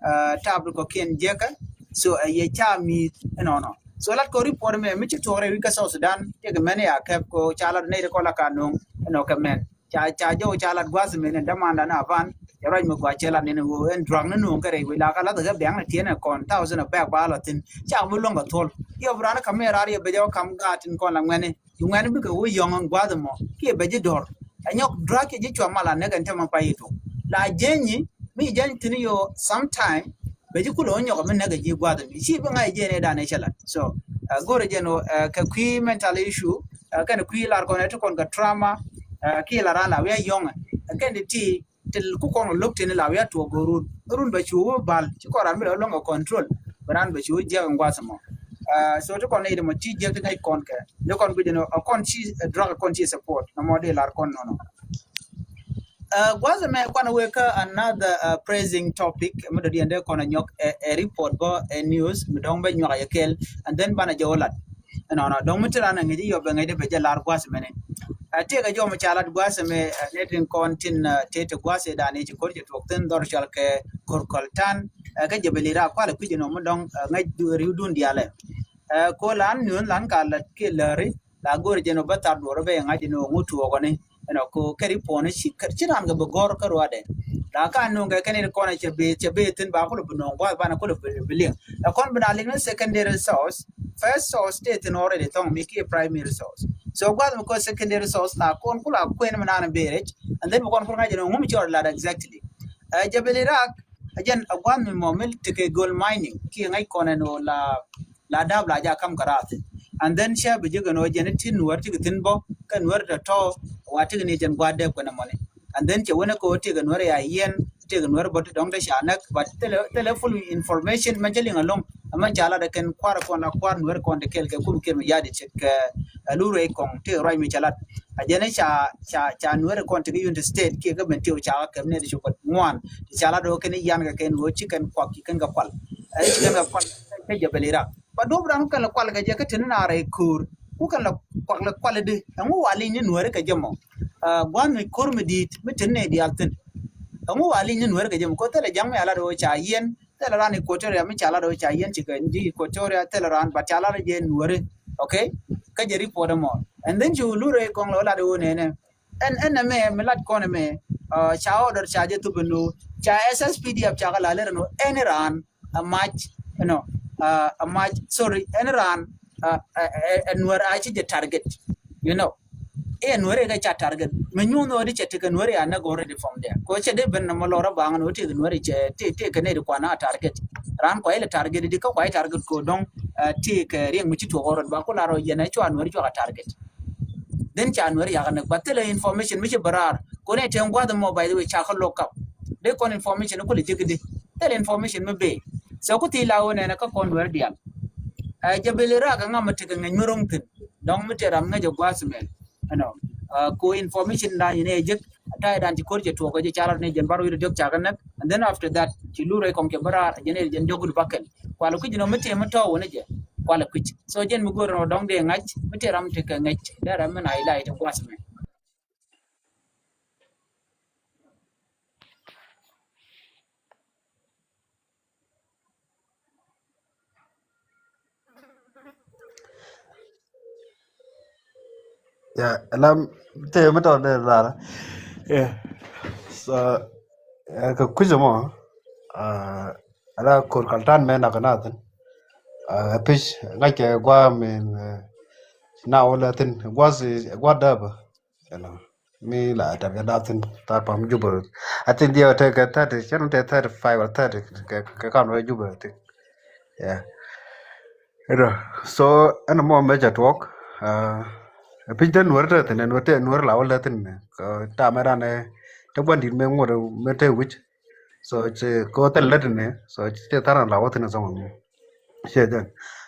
ah, tap di kɔ̱kiɛn jiäkä. So, eh, yɛ ca mi̱i̱th ɛnɔnɔ. So lat kɔ report mɛ mi ci tuɔk rɛy wi̱c kä South Sudan, tëëkɛ mɛn ya kɛp kɔ ca lat nɛy ti kɔ la ka no̱o̱ŋ ɛnɔ kɛ mɛn. Ca, ca jɔw ca lat gua̱th mɛn in dämandan a van, yɛ ruac mi gua̱c cɛ lat nɛn ɣöö ɛn drug ni no̱o̱ŋ kɛ rɛy wi̱c la ka lath kɛ biaŋ ni tiɛn ɛ kɔn thousand a bɛk ba la thi̱n. Ca mi luäŋ kɛ thuɔl. Yɛ bi raan kä mɛn raar yɛ bɛ jɛ wä kam gaat in kɔn la ŋuɛni. Yu ŋuɛn bikɛ wä yɔ̱ŋ ɛn gua̱a̱th ɛmɔ kiɛ bɛ ji̱ dɔ̱r. Ɛ nyɔk drug kiɛ ji̱ cua mal a näk ɛn tämɛ pay i̱ tuk. La jiɛny nyi mi jiɛny thi̱n yo sometime bɛ ji̱ kulɛ wä nyɔk ɛmɛ näk ɛ ji̱ gua̱a̱th ɛmɛ. Ci bi ŋa̱c jiɛn ɛ dan ɛ cɛ lat. So, ɛ, go̱rɛ jɛn ɔ, ɛ, kɛ kui̱ mental issue, ɛ, kɛn kui̱ lar kɔn ɛ ti kɔn kɛ trauma, ɛ, kiɛ la ran la wi̱i̱ a yɔ̱ŋ ɛ. Ɛ kɛn ti ti ti ku kɔn lo̱k tin la wi̱i̱ a tuɔɔk go̱o̱r run. Run bɛ cu wä bal, ci kɔn ran bi la lo̱ŋ kɛ control. Bɛ ran bɛ cu wä jiɛk in gua̱th ɛmɔ. Ah, so ti kɔn ni ri mɔ ti jiɛk ti ŋäc kɔn kɛ. Ni kɔn guic ɛn ɔ, a kɔn ci, eh, drug a kɔn ci support. Nɔmɔ di lar kɔn nɔnɔ. Ah, gua̱th ɛmɛ kɔn wek kä another, ah, pressing topic. Mi dɔ̱diɛn dee kɔn a nyɔk ɛ, ɛ report bä ɛ news. Mi dɔ̱ŋ bɛ nyuak a yɛ kɛl. And then banɛ jɛ wä lat. Ɛnɔnɔ, dɔ̱ŋ mi ti ran a ŋi̱c i̱ yɔp bɛ ŋi̱c dee bɛ jɛ lar gua̱th mɛni. Ɛ, tëëkɛ jɔw mi ca lat gua̱th ɛmɛ, ɛ, ni tin kɔn tin, ɛ, tëë ti gua̱th ɛ dan i̱ ci ko̱r cɛ tuɔk thi̱n dhɔr cɔal kɛ ko̱r kɔl tan, ɛ, kä jɛ bɛ lir a kualɛ kui̱c ɛnɔ mi dɔ̱ŋ, ɛ, ŋäc du-, ri̱w dun dialɛ. Ɛ, ko lan ni̱n lan ka lat kiɛ läri, la go̱r jɛ nɔ bä thar duɔr bɛ ŋa̱c ɛnɔ ŋu tuɔɔkɔni. Ɛnɔ ko kɛ ri puɔ̱ni ci, ci ran kɛ bi gɔ̱r kä ruadɛ. La ka no̱o̱ŋ kɛ kɛn in kɔn cɛ bi, cɛ bi thi̱n ba kulɛ bi no̱o̱ŋ gua̱th banɛ kulɛ bi, bi liŋ. Ɛ kɔn bi na liŋ ni secondary source, first source tëë thi̱n already thɔŋ mi kiɛ primary source. So gua̱th mi kɔ secondary source la kɔn kulɛ kuɛn mi nan bi rɛc, and then bi kɔn kulɛ ŋa̱c ni ŋum cɔr lat exactly. Ɛ, jɛ bi li rak, ɛ jɛn ɛ gua̱th mi mɔ mi tekɛ gold mining kiɛ ŋa̱c kɔn ɛn ɣöö la la dap la ja kam kɛ rath. And then cɛ bi jek ɛn ɣöö jɛn ti nuɔr ti kɛ thi̱n bä kɛ nuɔr tɔ̱tɔ̱ wa ti kɛ ni jɛn gua̱a̱r dɛp kɛn ɛmɔni. And then cɛ wen ɛ kɛ ɣöö ti kɛ nuɔr ya yɛn ti kɛ nuɔr bä ti dɔ̱ŋ ti ca näk, but thilɛ, thilɛ full information mɛn cä liŋ ɛlɔ̱ŋ. Ɛmɛn ca lat ɛ kɛn kua̱r kɔn la kua̱r nuɔr kɔn ti kɛl kɛ kum kiɛn mi ya̱di cɛ kɛ, ɛ, lu ruɛy kɔŋ ti ruac mi cɛ lat. A jɛn ca, ca, ca nuɛri kɔn ti ki Unity State kiɛ kɛ ben ti ca kɛ kɛm ni ti cukɛ ŋuan. Ti ca la dɔɔ kɛn i̱ yan kɛ kɛn wee ci kɛn kuak ci kɛn kɛ kual. Ɛ ci kɛn kɛ kual kɛ jɛ bɛ li rak. Ba duɔp ran kɛn lɛ kual kɛ jɛ kä ti ni na rɛy ko̱o̱r. Ku kɛn lɛ kuak lɛ kual di. Ɛŋu wa li̱ny ni nuɛri kɛ jɛ mɔ. Ɛ, gua̱n mi ko̱r mi di̱i̱t mi ti ni diaal thi̱n. Ɛŋu wa li̱ny ni nuɛri kɛ jɛ mɔ. Kɔ thilɛ ja̱ŋ mi a la dɔɔ ca yɛn. Thilɛ ran Equatoria mi ca lat ɣöö ca yɛn ci kɛ ji̱ Equatoria thilɛ ran, but ca lat jɛ nuɔri. Okay? Kä jɛ report ɛmɔ. And then cu lurɛ kɔŋ lɔ lat ɣöö nɛnɛ. Ɛn, ɛn ɛmɛ mi lat kɔn ɛmɛ, uh, ca order ca jɛ thop ɛn ɣöö ca S S P D F ca kɛ la lɛr ɛn ɣöö ɛn ran a mac, you know, uh, a mac, sorry, ɛn ran, uh, ɛ, ɛ, ɛ nuɔr a ci jɛ target. You know. Iɛ nuɔri kɛ ca target. Mi nyuun ɣöö di cɛ tekɛ nuɔri a näk already from there. Kɛ cɛ di ben nɔmɔ lɔrä baŋ ni wä tekɛ nuɔri cɛ ti, ti kɛ nɛy di kuan a target. Ran kuay lɛ target di kä kuay target ko dɔŋ, eh, ti kɛ riɛŋ mi ci tuɔk already ba ku la rɔ yɛn ɛ cua nuɔri cua kɛ target. Then ca nuɔri yakɛ näk ba thilɛ information mi ci bɛ raar. Ko ni tɛŋ gua̱th mɔ, by the way, ca kɛ lock up. Di kɔn information ku lɛ jek di. Thilɛ information mi bee. So ku thi la wä nɛnɛ kä kɔn nuɔri dial. Eh, jɛ bili rak ɛ ŋa mi tekɛ ŋäc mi ro̱ŋ thi̱n. Dɔŋ mi tëë ram ŋäc ɛ gua̱a̱th mɛl. Ɛnɔ, ah, ko information dan yɛn ɛ jek, ta̱a̱ dan ti ko̱r cɛ tuɔɔk ɛ jɛ ca lat ni jɛn bar wi̱i̱ rɔ diɔk ca kɛ näk. And then after that, ci lurɛ kɔŋ kɛ bä raar, jɛn ɛ jɛn jɔk gut bakɛl. Kualɛ kui̱c nɔ mi tëë mi tɔ̱ wä ni jɛ. Kualɛ kui̱c. So jɛn mi go̱o̱r nɔ dɔ̱ŋ dee ŋa̱c, mi tëë ram tekɛ ŋa̱c. Dee ram mi na ilay ti gua̱th mɛ. Ya, lam te mi tɔ de lara. Yeah. So, eh, kɛ kui̱c mɔ, ah, ala kor kaltan mɛ nak nathin. Ah, pic ŋa̱c kɛ gua min, eh, na wala thin gua si gua daba. You know, mi la tɛr kɛ dap thin tar pam Juba. I think diɛ tɛ kɛ thirty, cɛ nɔ tɛ thirty five or thirty kɛ kɛ kam rɛ Juba, I think. Yeah. Ito, so ɛn mɔ mɛ cɛ tuɔk. Ɛ pi̱c den nuɔr tɛ thin, nuɔr tɛ nuɔr la wä lɛ thin. Kɛ tamɛ dan ɛ tɛ guan dit mɛ ŋuɔt mɛ tɛ wi̱c. So cɛ kɛ wä thil lɛ thin, so cɛ thar la wä thin sɔŋ mɛ. Cɛ jɛn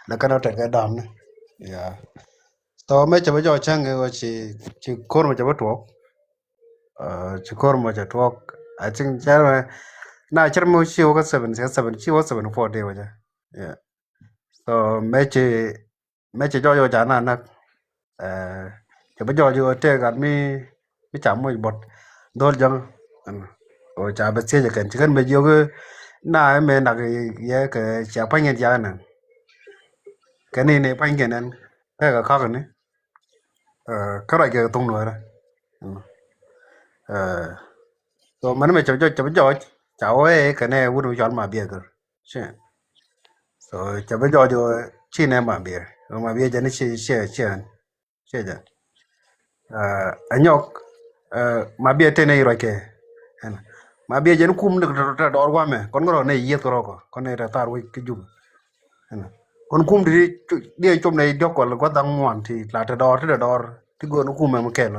la kɛn wä tɛr kɛ dam ni. Yeah. Tɔ mɛ cɛ bä jɔɔc cäŋ ɛ ɣöö ci, ci ko̱r mɛ cɛ bä tuɔɔk. Ci ko̱r mɛ cɛ tuɔɔk. I think cɛ mɛ na cɛ mɛ ci wä kä seven, cɛ seven, ci wä seven four day wä cɛ. Yeah. So mɛ ci, mɛ ci jɔɔc ɣöö ca na näk. Cɛ bä jɔɔc ɣöö tëë gat mi, mi ca moc bɔt dhol jäŋ. Ɣöö ca bɛ thiec ɛ kɛn ci kɛn bɛ jiök na mɛ nak yɛ kɛ cia pa̱ny kɛn cia kɛn nɛn. Kɛn ni ni pa̱ny kɛn nɛn kɛ kɛ kak ni. Kä ruac kɛ thoŋ nuɛrɛ. So mɛn mɛ cɛ bä jɔɔc, cɛ bä jɔɔc ca wee kɛn ɛ wut mi cɔal ma biɛ kɛ. Cɛ. So cɛ bä jɔɔc ci nɛ ma biɛ, ma biɛ jɛ ni ci, ci, ci. Ciɛ jɛ. Ɛ nyɔk, ɛ, ma biɛ tene i ruac kɛ. Ɛn. Ma biɛ jɛ ni kum ni tɛ dɔɔr guamɛ. Kɔn ŋɔrɔ ne yieth rɔkɔ. Kɔn ne tɛ thar wec ki Juba. Ɛn. Kɔn kum di, di com ne diɔk kɔl guath daŋ ŋuan ti la tɛ dɔɔr, ti tɛ dɔɔr. Ti go̱o̱n kum mɛ mi kɛl.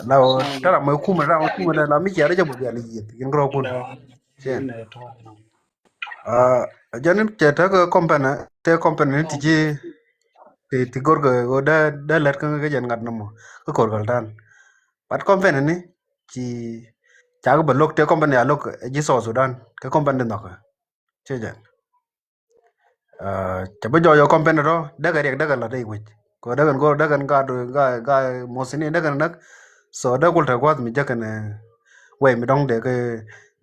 La wä, tara mɛ kum, tara mɛ kum, la mi ciɛ rɛ jɛ bɔ bial yieth. Yin gɔrɔ kun. Ciɛ. Ɛ jɛn cɛ tekɛ company, te company ni ti ji̱ ti, ti go̱rkɛ ɣöö dee, dee lät kä kɛ jɛn ŋa̱t nɔmɔ kä ko̱r kɛ län. But company ni ci cakɛ bɛ lo̱k, te company a lo̱k ji̱ South Sudan kɛ company ni nhɔkɛ. Ci jɛn. Ɛ cɛ bä jɔɔc ɛ company rɔ dee kɛ riɛk dee kɛ la̱t i̱ wec. Kɛ dee kɛn go̱r dee kɛn gaat, gaat, gaat mothini dee kɛn näk. So dee kul te gua̱th mi jäkɛn, ɛ, wei mi dɔ̱ŋ dee kɛ,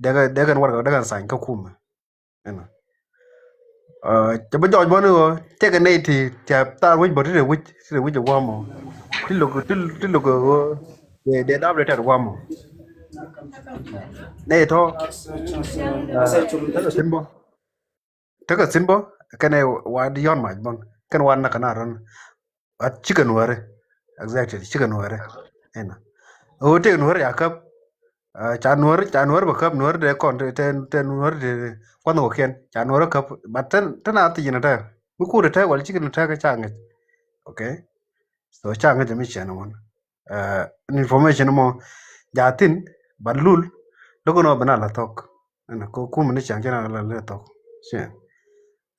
dee kɛ, dee kɛn warɛgak dee kɛn sign kä kumɛ. Ɛnɔ. Ɛ cɛ bä jɔɔc bä ni ɣöö tekɛ nɛy ti, ti a thar wec bä ti te wi̱c, ti te wi̱c ɛ gua̱a̱mɔ. Ti lo̱k, ti, ti lo̱k ɣöö dee, dee dap dee tɛt gua̱a̱mɔ. Nɛy tɔ̱, ɛ, tekɛ thi̱n bä. Tekɛ thi̱n bä kɛnɛ wa di yɔ̱n mac bä kɛn wa näk kɛ na rɔn. But cikɛ nuääri. Exactly, cikɛ nuääri. Ɛnɔ. Ɣöö tëë nuääri a käp. Ɛ, ca nuääri, ca nuääri bɛ käp, nuääri dee kɔn, te, te, te nuääri te kua̱n kɔkiɛn. Ca nuääri käp. But te, te na thiec ni te. Mi kur te wal cikɛ ni te kɛ ca ŋäc. Okay. So ca ŋäc mi ciɛn ŋuan. Ɛ, information mɔ. Ja thi̱n, but lul. Lo̱k nɔ bi na la thɔk. Ɛn ko kum ni ciaŋ ci na la lɛ thɔk. Ciɛ.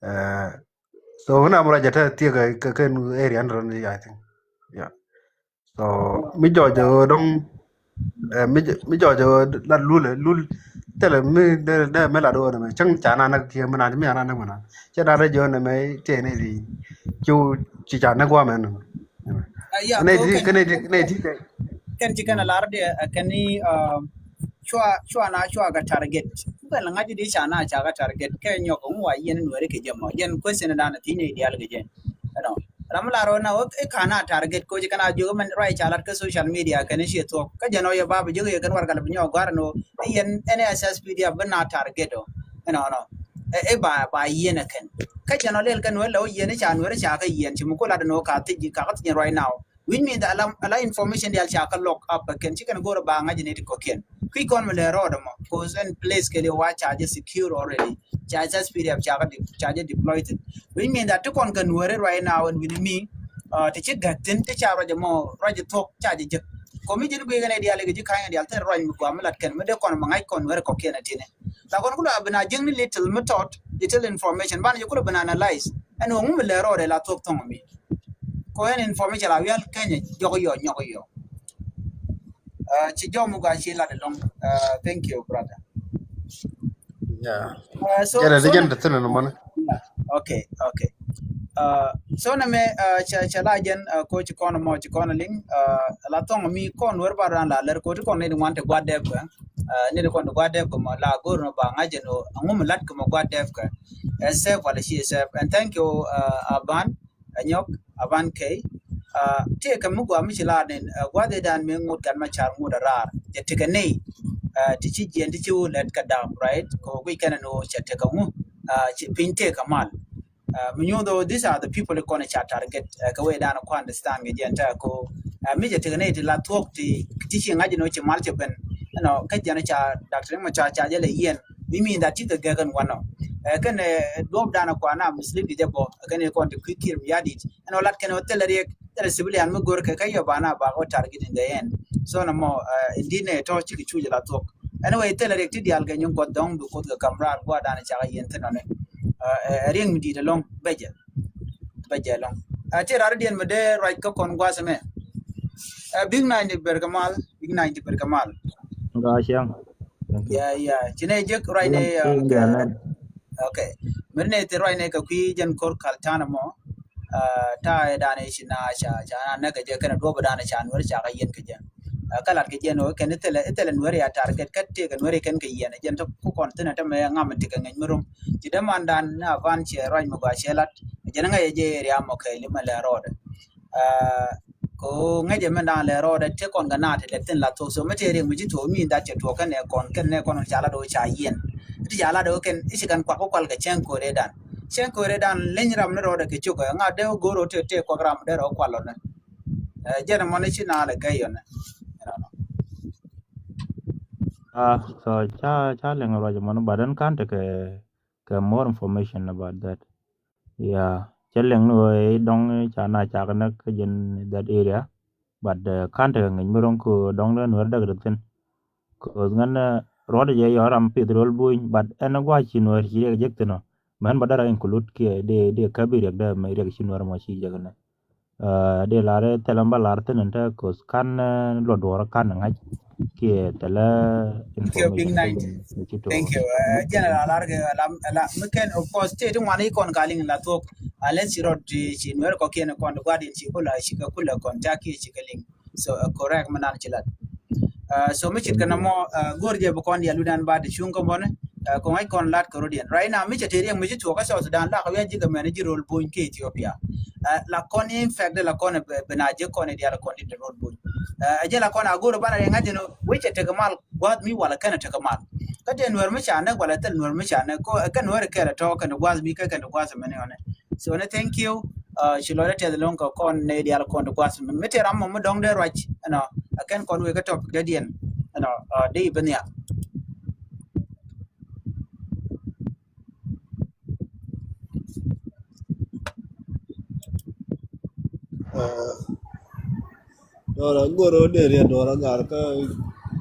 Ɛ, so ŋun am rɔ jɛ te thiek kɛ, kɛ, kɛ area ni rɔ ni, I think. Yeah. So mi jɔɔc jɛ ɣöö dɔŋ, ɛ, mi jɔɔc, mi jɔɔc jɛ ɣöö la lul, lul. Thilɛ mi dee, dee mi la do̱o̱n mɛ cäŋ ca na näk kiɛ mi na mi a na näk mi na. Cɛ na rɛ jɛ ɣöö nɛ mɛ tëë ni di. Ci, ci ca näk guamɛ ni. Ɛ, yeah, nɛ ti, kɛ nɛ ti, nɛ ti kɛ. Kɛn ci kɛn a lar diɛ, ɛ, kɛn ni, ɛ, cua, cua na cua kɛ target. Ku kɛn la ŋa̱c di ca na ca kɛ target. Kɛ nyɔk ŋu wa yɛn nuɛri kɛ jɛ mɔ. Jɛn question dan a thi̱n ni dial kɛ jɛ. Ɛnɔ. Ram lar wä na wä, ɛ, ka na target ko ci kɛn a jiök mɛn ruac ca lat kä social media kɛn ci thuɔk. Kä jɛn ɔ yɛ ba bi jiök yɛ kɛn warɛgak bi nyɔk gɔ̱a̱r ɛn wä. Ɛ yɛn N S S P D F bi na target ɔ. Ɛnɔ, nɔ. Ɛ, ɛ ba, ba yɛn ɛ kɛn. Kä jɛn ɔ lɛl kɛn wä lɛ wä yɛn ca nuɛri ca kɛ yɛn ci mi ku lat ɛn wä ka thiec, ka kɛ thiec right now. Which means that ala, ala information dial ca kɛ lock up kɛn ci kɛn go̱r ba ŋa̱c ni ti kɔkiɛn. Kui̱ kɔn mi lɛ rɔɔdɛ mɔ. Cause ɛn place kɛ liɛ wa ca jɛ secure already. Ca jɛ S P D F ca kɛ de-, ca jɛ deploy thin. Which means that ti kɔn kɛ nuɛri right now ɛn wi̱ni mi, uh, ti ci gät thin ti ca ruac mɔ, ruac thuɔk ca jɛ jek. Kɔ mi ji̱n gui̱ kɛn ɛ dial ikɛ ji̱ ka̱ny ɛ dial thil ruac mi gɔaa mi lat kɛn mi dee kɔn mi ŋa̱c kɔn nuɛri kɔkiɛn ɛ tini. La kɔn kulɛ a bi na jiäkni little mi tɔt, little information. Banɛ jɛ kulɛ bi na analyze. Ɛn ɣöö ŋu mi lɛ rɔɔdɛ la thuɔk thɔŋ mi. Kɔ ɛn information la wial Kenya jɔk yɔ nyɔk yɔ. Ɛ, ci jɔk mi gɔaa ci lat ɛlɔŋ. Ɛ, thank you, brother. Yeah. Uh, so, jɛn so jɛn na- te thin ni mɔni. Yeah. Okay, okay. Uh, so na mɛ, uh, cɛ, cɛ la jɛn, uh, ko ci kɔn mɔ, ci kɔn liŋ, uh, la thɔŋ mi kɔn wɛr ba ran la lɛr ko ti kɔn ni di ŋuan te guat dɛp kɛ. Uh, ni di kɔn di guat dɛp kɛ mɔ la gor no ba ŋa jɛn o, aŋum lat kɛ mɔ guat dɛp kɛ. Ɛ sɛp wala ci sɛp. And thank you, uh, Aban. Anyɔk, Aban Key. Uh, tëëkɛ mi gua mi ci lar ni, uh, gua̱dhi dan mi ŋut kan ma car ŋut a rar. Jɛ tekɛ ney. Uh, ti ci jiɛn ti ci wun lɛt ka dap, right? Ko gui kɛn ni wo cɛ tekɛ ŋu. Uh, ci piny tëëkɛ mal. Uh, mi nyuth o, these are the people kɔn ca target. Uh, kɛ wee dan ko understand kɛ jɛn ta ko. Uh, mi jɛ tekɛ ney ti la thuɔk ti, ti ci ŋa̱c ni wo ci mal cɛ ben. You know, kä jɛn ca doctor ma ca, ca jɛ lɛ yɛn. Mi mi that ti kɛ gɛkɛn wanɔ. Ɛ kɛn, ɛ, duɔp dan kuan a mislead kɛ jɛ bɔ. Ɛ kɛn ɛ kɔn ti kui̱ kiɛr mi yadit. Ɛn ɔ lat kɛn ɔ thilɛ riɛk, thilɛ civilian mi go̱r kɛ kä yɔ bana ba kɔ target in the end. So na mɔ, ɛ, in di nɛ tɔ cikɛ cuc la thuɔk. Anyway, thilɛ riɛk ti diaal kɛ nyin guɔth dɔŋ du koth kɛ kam raar gua̱a̱r dan cakɛ yɛn thin ɔnɛ. Ɛ, ɛ, riɛk mi di̱i̱t ɛlɔŋ bɛ jɛ. Bɛ jɛ ɛlɔŋ. Ɛ, ti rar diɛn mi dee ruac kä kɔn gua̱a̱th ɛmɛ. Ɛ, big nine di ber kɛ mal, big nine di ber kɛ mal. Nga ciaŋ. Thank you. Yeah, yeah. Ci nɛ jek ruac nɛ, uh, okay. Mɛr nɛ ti ruac nɛ kɛ kui̱ jɛn kor kal tanɛ mɔ. Uh, ta ɛ danɛ ci na ca, ca na nɛ kɛ jɛ kɛn duɔp danɛ ca nuɛr ca kɛ yɛn kɛ jɛ. Uh, kɛ lat kɛ jɛ nɔ kɛn ithɛlɛ, ithɛlɛ nuɛr ya target kɛ tëëkɛ nuɛr kɛn kɛ yɛn jɛn tɔ ku kɔn thinɛ tɛ mɛ ŋam ti kɛ ŋɛny mi rom. Ci dee man dan na van cɛ ruac mi gua cɛ lat. Jɛn ŋa yɛ jɛ area mɔ kɛ li mɛ lɛ rɔɔdɛ. Uh, ko ŋäcɛ mɛn da̱a̱n lɛ rɔɔdɛ tëë kɔn kɛ naat tɛ lɛ thin la thuɔ̱k. So mɛ tëë riɛk mi ci thuɔ̱k mi in that cɛ thuɔ̱k kɛn ɛ kɔn kɛn nɛ kɔn ca la do̱ ca yiɛn. Ti ca la do̱ kɛn i̱ ci kɛn kuak kɛ kual kɛ cɛŋ ko̱rɛ dan. Cɛŋ ko̱rɛ dan leny ram ni rɔɔdɛ kɛ cok ɛ ŋa̱t dee go̱r rɔ tëë tëë kuak ram dee rɔ kual ɔnɛ. Ɛ, jɛn ɛmɔ ni ci na lɛ gɛy ɔnɛ. Ah, so ca, ca lɛŋ ruac ɛmɔ ni, but ɛn ka̱n tekɛ, kɛ more information about that. Yeah, cɛ lɛŋ ni ɣöö i̱ dɔ̱ŋ ca na cak näk kä jɛn that area, but, uh, ka̱n tekɛ ŋi̱c mi ro̱ŋ kɛ ɣöö dɔ̱ŋ dee nuɛr däk ri thi̱n. Cause ŋän, uh, ruɔ̱t jɛ yɔ ram pith ro̱l buny, but ɛn gua̱c ci nuɛr ci riɛk jek thi̱n ɔ. Mɛn bä dara include kiɛ dee, dee käp i̱ riɛk dee mɛ riɛk ci nuɛr mɔ ci jek nɛ. Uh, dee lar thilɛ bä lar thi̱n ɛn te cause ka̱n, uh, luɔt duɔ̱ɔ̱r ka̱n ŋa̱c kiɛ thilɛ. Thank you, big information ninety. Thank you. Uh, general lar kɛ la, la, mi kɛn, of course, te ti ŋuan i̱ kɔn ka liŋ la thuɔ̱k. Unless ci rɔt ci, ci nuɛr kɔkiɛn kɔn guardian ci kula, ci kɛ kula kɔn ca kiɛ ci kɛ liŋ. So, uh, correct mi nan ci lat. Uh, so mi cit kɛ nɔmɔ, uh, go̱r jɛ bi kɔn dialu dan ba di cuŋ kɛ mɔni. Uh, kɔn ŋa̱c kɔn lat kɛ rot yɛn. Right now, mi cɛ te riɛŋ mi ci tuɔk kä South Sudan, lak wiac ji̱ kɛ mɛn ji̱ rol buny kä Ethiopia. Uh, la kɔn in fact la kɔn bi na ji̱ kɔn dial kɔn di rol buny. Uh, jɛ la kɔn a go̱r banɛ riɛŋ ŋa̱c jɛ ni wecɛ tekɛ mal gua̱th mi wala kɛn tekɛ mal. Kä tɛ nuɛr mi ca näk wala thil nuɛr mi ca näk, kɛ nuɛr kɛl tɔ kɛn gua̱th mi kä kɛn gua̱th mɛn yɔnɛ. So ni thank you. Uh, ci lɔcdä tɛth loŋ kɛ kɔn ni dial kɔn ti gua̱th mi, mi tëë ram mɔ mi dɔ̱ŋ dee ruac ɛnɔ. Ɛ kɛn kɔn wek kä topic dee diɛn ɛnɔ. Uh, dee i̱ bi nhial. Uh, Dɔɔrɛ go̱r ɣä dee riɛt dɔɔrɛ gar kä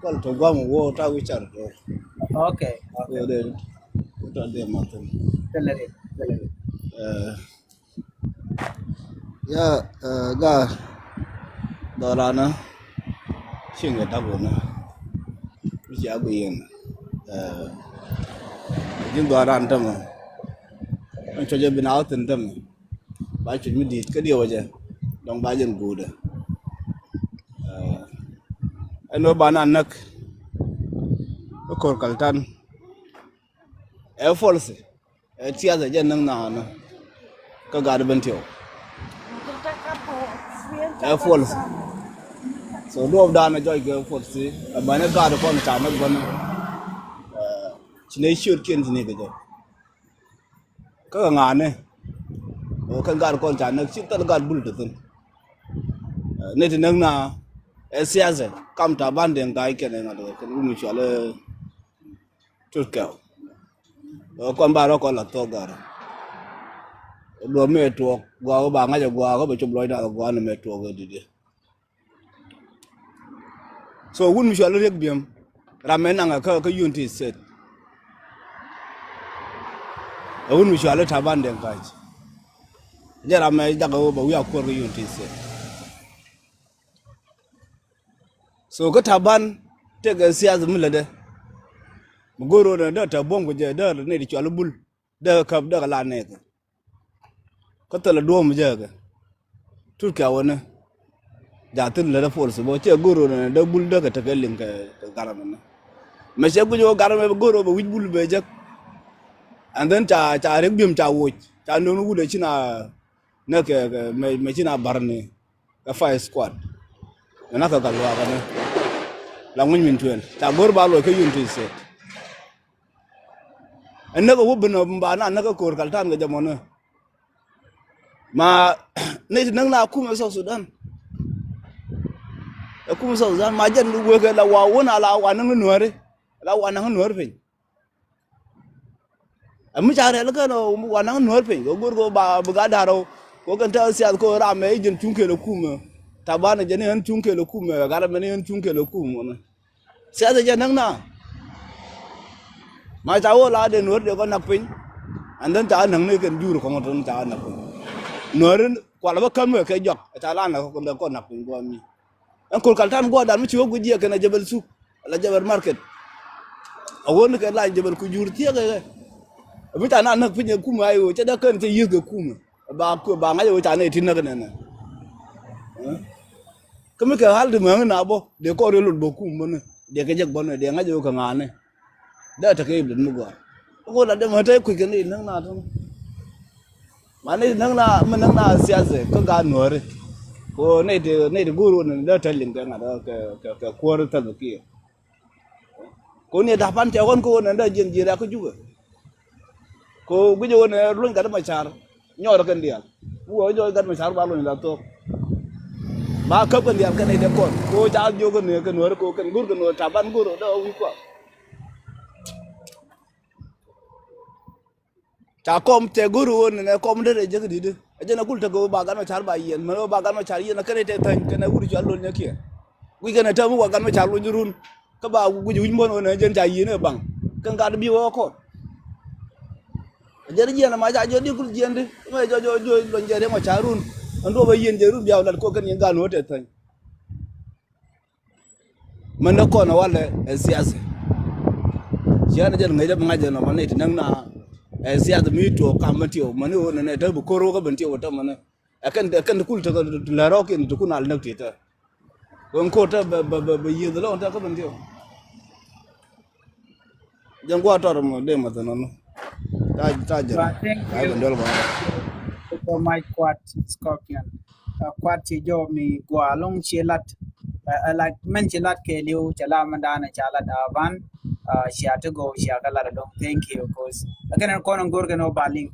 kual tɔ guam wä ta wi̱c car dɔɔr. Okay, okay. Dee riɛt tɔ dee mathin. Thilɛ riɛt, thilɛ riɛt. Eh, ya, eh, gar dɔɔrana cieŋ kɛ dap wä na. Wi̱c ya guiyen. Eh, ji̱n dɔɔran tämɛ. Ɛn cɔcɛ bin a wä thin tämɛ. Ba cuc mi di̱i̱t kä diɛ wä jɛ dɔŋ ba jɛn guudɛ. Ɛn wä ba na näk kä ko̱r kal tan. Ɛ policy, ɛ siasa jɛ näk naaŋ kä gat ben tiɛw. Ɛ policy. So duɔp dan ɛ jɔc kɛ policy ɛ bäni gat kɔn ca näk bäni. Ci nɛ ciötkiɛn ci ni kɛ jɛ. Kä kɛ ŋa̱a̱ni ɛ kɛn gat kɔn ca näk ci thil gat bul te thi̱n. Ni ti näk na ɛ siasa kam Taban Deng Gai kɛn ɛ ŋa̱t kɛn wun mi cual ɛ tut kɛw. Ɛ kɔn ba rɔ kɔn la thok gar. Duɔ̱p mi ɛ tuɔɔk gua̱a̱k ba ŋa̱c ɛ gua̱a̱k bɛ cop lɔcdan gua̱a̱k ni mi ɛ tuɔɔk ɛ di̱t. So wun mi cual Riek Biam ram mɛ naŋ kä kä Unity State. Ɛ wun mi cual Taban Deng Gai. Jɛ ram mɛ jak ɛ wä bɛ wi̱i̱ a kuɔr kä Unity State. So kä Taban tekɛ siasa mi lätdɛ. Mi go̱o̱r ro̱o̱n ɛ dee tɛ buɔ̱m kɛ jɛ dee ni ti cual bul dee kɛ käp dee kɛ la nɛɛk. Kä thilɛ duɔ̱ɔ̱m jɛ kɛ tut kɛ wä ni. Ja thin lɛ dee force bä cɛ go̱o̱r ro̱o̱n ɛ dee bul dee kɛ tekɛ liŋ kɛ garmɛ ni. Mɛ cɛ guic wä garmɛ go̱o̱r ro̱o̱n bɛ wi̱c bul bɛ jek. And then ca ca riek bi̱em ca woc ca no̱o̱ŋ wut ɛ ci na nɛ kɛ mɛ ci na bar ni. Kɛ five squad. Mɛ na kɛ gat luakä ni la ŋuny min tuɛl ca go̱o̱r ba luɔc kä Unity State. Ɛ näk ɛ wä ben ɛ ba na näk ɛ ko̱o̱r kal ta̱a̱n kɛ jɛ mɔnɛ. Ma ni ti näk na kumɛ South Sudan. Ɛ kumɛ South Sudan ma jɛn wekɛ la wa wun a la wa näk nuääri. La wa näk nuäär piny. Ɛ mi ca rɛl kɛn wa näk nuäär piny kɛ go̱r kɛ ba bi ga da̱r ɔ. Kɛ kɛn te siath kɛ ram mɛ i̱ jɛn cuŋ kɛl ɛ kumɛ. Taban ɛ jɛn i̱ ɣän cuŋ kɛl ɛ kumɛ ɛ gat ɛ mɛn i̱ ɣän cuŋ kɛl ɛ kumɛ. Siath ɛ jɛ näk na. Ma ca wä la dee nuäär dee kɔ nak piny. And then ca näk ni kɛn jur kɔŋ tɔn ca näk piny. Nuäär kual bä käm kɛ kɛ jɔk ca la näk kɔ näk piny guɔ mi. Ɛn kol kal tan guɔ dan mi ci wä guic jiɛ kɛn a Jebel Suk la Jebel Market. A wä ni kɛ la Jebel ku jur thiek kɛ kɛ. Mi ca na näk piny kɛ kumɛ ay wä cɛ dee kɛn cɛ yieth kɛ kumɛ. Ba ku ba ŋa̱c wä ca nɛ ti näk nɛnɛ. Kä mi kɛ hal ti mɛŋ na bɔ dee kɔr yɛ lot bä kum bä ni dee kɛ jek bä ni dee ŋa̱c wä kɛ ŋa̱ ni. Dee tekɛ i̱ blit mi gɔaa. Kä la dee mɛ te kui̱ kɛ ni näk na tɔn. Ma ni näk na mi näk na siasa kä gaat nuääri. Ko ni ti ni ti go̱o̱r wä ni dee te liŋ kɛ ŋa̱t kɛ kɛ kuäär thil kiɛ. Ko ni da̱pan cɛ ɣɔn ko wä ni dee jiɛn jiɛn rɛk kä jukɛ. Ko guic wä ni luny gat ma car nyɔɔr kɛn diaal. Wä nyɔɔr gat ma car ba luny la thok. Ba käp kɛn diaal kɛn ni dee kɔn ko ca jiök kɛn ni kɛn nuääri ko kɛn go̱o̱r kɛn nuääri taban go̱o̱r dee wi̱i̱ kɔn. Ca kɔm tɛ go̱r ɣöö nɛnɛ kɔm derɛ jek di̱t. Ɛ jɛn ɛ kul tekɛ ɣöö ba gan mɛ car ba yiɛn mɛn ɣöö ba gan mɛ car yiɛn ɛ kɛn ɛ tɛ thäny kɛn ɛ wur cual lol nyɛ kiɛ. Wi̱c kɛn ɛ tääm mi wa gan mɛ car lony run kä ba guic wi̱c muɔ̱n ɣöö nɛnɛ jɛn ca yiɛn ɛ baŋ kɛn gat bi wä kɔn. Ɛ jɛn jiɛn ɛ ma ca jɔt di kul jiɛn di mɛ jɔ jɔ jɔ lony jɛ riɛm ɛ car run. Ɛn duɔp ɛ yiɛn jɛ run bia wä lat kɔ kɛn yɛn gan ɣöö tɛ thäny. Mɛn dee kɔn walɛ ɛ siasa. Ciɛ ni jɛn ŋäcä bi ŋa̱c jɛ nɔmɔ ni ti näk na ɛ siasa mi tuɔɔk kam mɛn tiɛw mɛn i̱ ɣöö nɛnɛ te bi ko̱r wä kä ben tiɛw tä mɛn ɛ kɛn ɛ kɛn ti kul tekɛ ti lɛ rɔɔk in ti kun al näk ti tä. Ɣöö ko̱r tä bɛ bɛ bɛ yieth lɔŋ tä kä ben tiɛw. Jɛn gua̱a̱ tɔt mɔ dee mɔ thin nɔnɔ. Ta ta jɛn. Ba thank you. Ba ben duel ba. So much Kuat Scorpion. Uh, Kuat ci jɔw mi gua lɔŋ ci lat. Uh, uh, like mɛn ci lat kɛ liw cɛ la mɛn dan ca lat aban. Uh, ci a ti gɔw ci a kɛ lat dɔŋ. Thank you cause. Again kɔn gor kɛ no ba liŋ.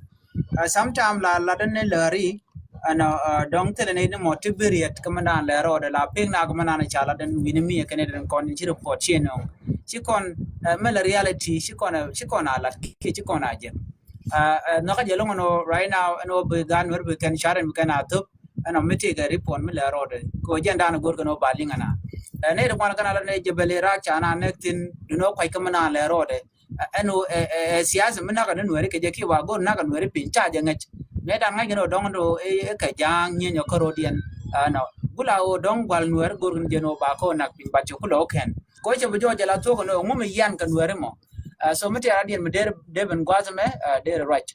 Uh, sometime la lat ni lɛri. Ɛn dɔ̱ŋ thilɛ ni ni mɔ ti bi riɛt kä mi naan lɛ rɔɔdɛ la pi̱k nak mi naan ca lat den wi̱ni mi kɛn den kɔn ci report ci nɔŋ ci kɔn mɛ lɛ reality ci kɔn ci kɔn a lat kiɛ ci kɔn a jɛ. Nhɔkä jɛ loŋ ɛn ɣöö right now ɛn ɣöö bi gan wɛr bi kɛn car ɛn bi kɛn a thop ɛn ɔ mi ti kɛ report mi lɛ rɔɔdɛ kɛ ɣöö jɛn dan go̱r kɛn ɣöö ba liŋ ɛn a. Ni ri kuan kɛn a lat ni jɛ bɛ li rak ca na nɛk thin dun ɣöö kuac kä mi naan lɛ rɔɔdɛ. Ɛn ɣöö ɛ siasa mi nakä ni nuɛɛri kɛ jɛ kiɛ wa go̱r nakä nuɛɛri piny ca jɛ ŋäc. Mëë dan ŋäc kɛn ɣöö dɔ̱ŋ ni ɣöö ɛ kɛ ja̱a̱ŋ nyieny ɔ kärɔ̱diɛn. Ɛnɔ gula ɣöö dɔ̱ŋ gua̱l nuɛɛri go̱r kɛn jɛ ni ɣöö ba kä ɣöö nak piny bat cɛ kulɛ ɣöö kɛn. Kɛ ɣöö cɛ bi jɔɔc jɛ la thuɔ̱k ɛn ɣöö ŋu mi yian kɛ nuɛɛri mɔ. So mi tɛɛr adiɛn mi dee ben gua̱th ɛmɛ dee rɛ ruac.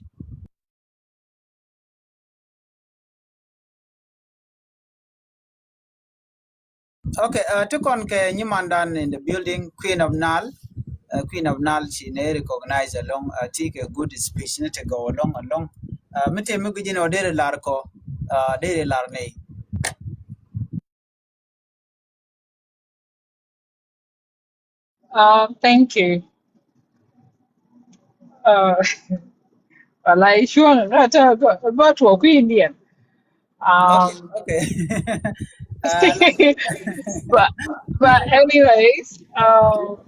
Okay, uh, ti kɔn kɛ nyimandan in the building, Queen of Nile. Uh, Queen of Nile, ci ne recognize along, uh, ti kɛ good speech ni ti gɔw along along. Uh, mi ti mi guijin ɔ deri lar kɔ, uh, deri lar ni. Uh, thank you. Uh, walai cuɔ̱ŋ ŋa̱t a bä tuɔɔk kui̱ Indian. Um, okay, okay. Uh, but, but anyways, um,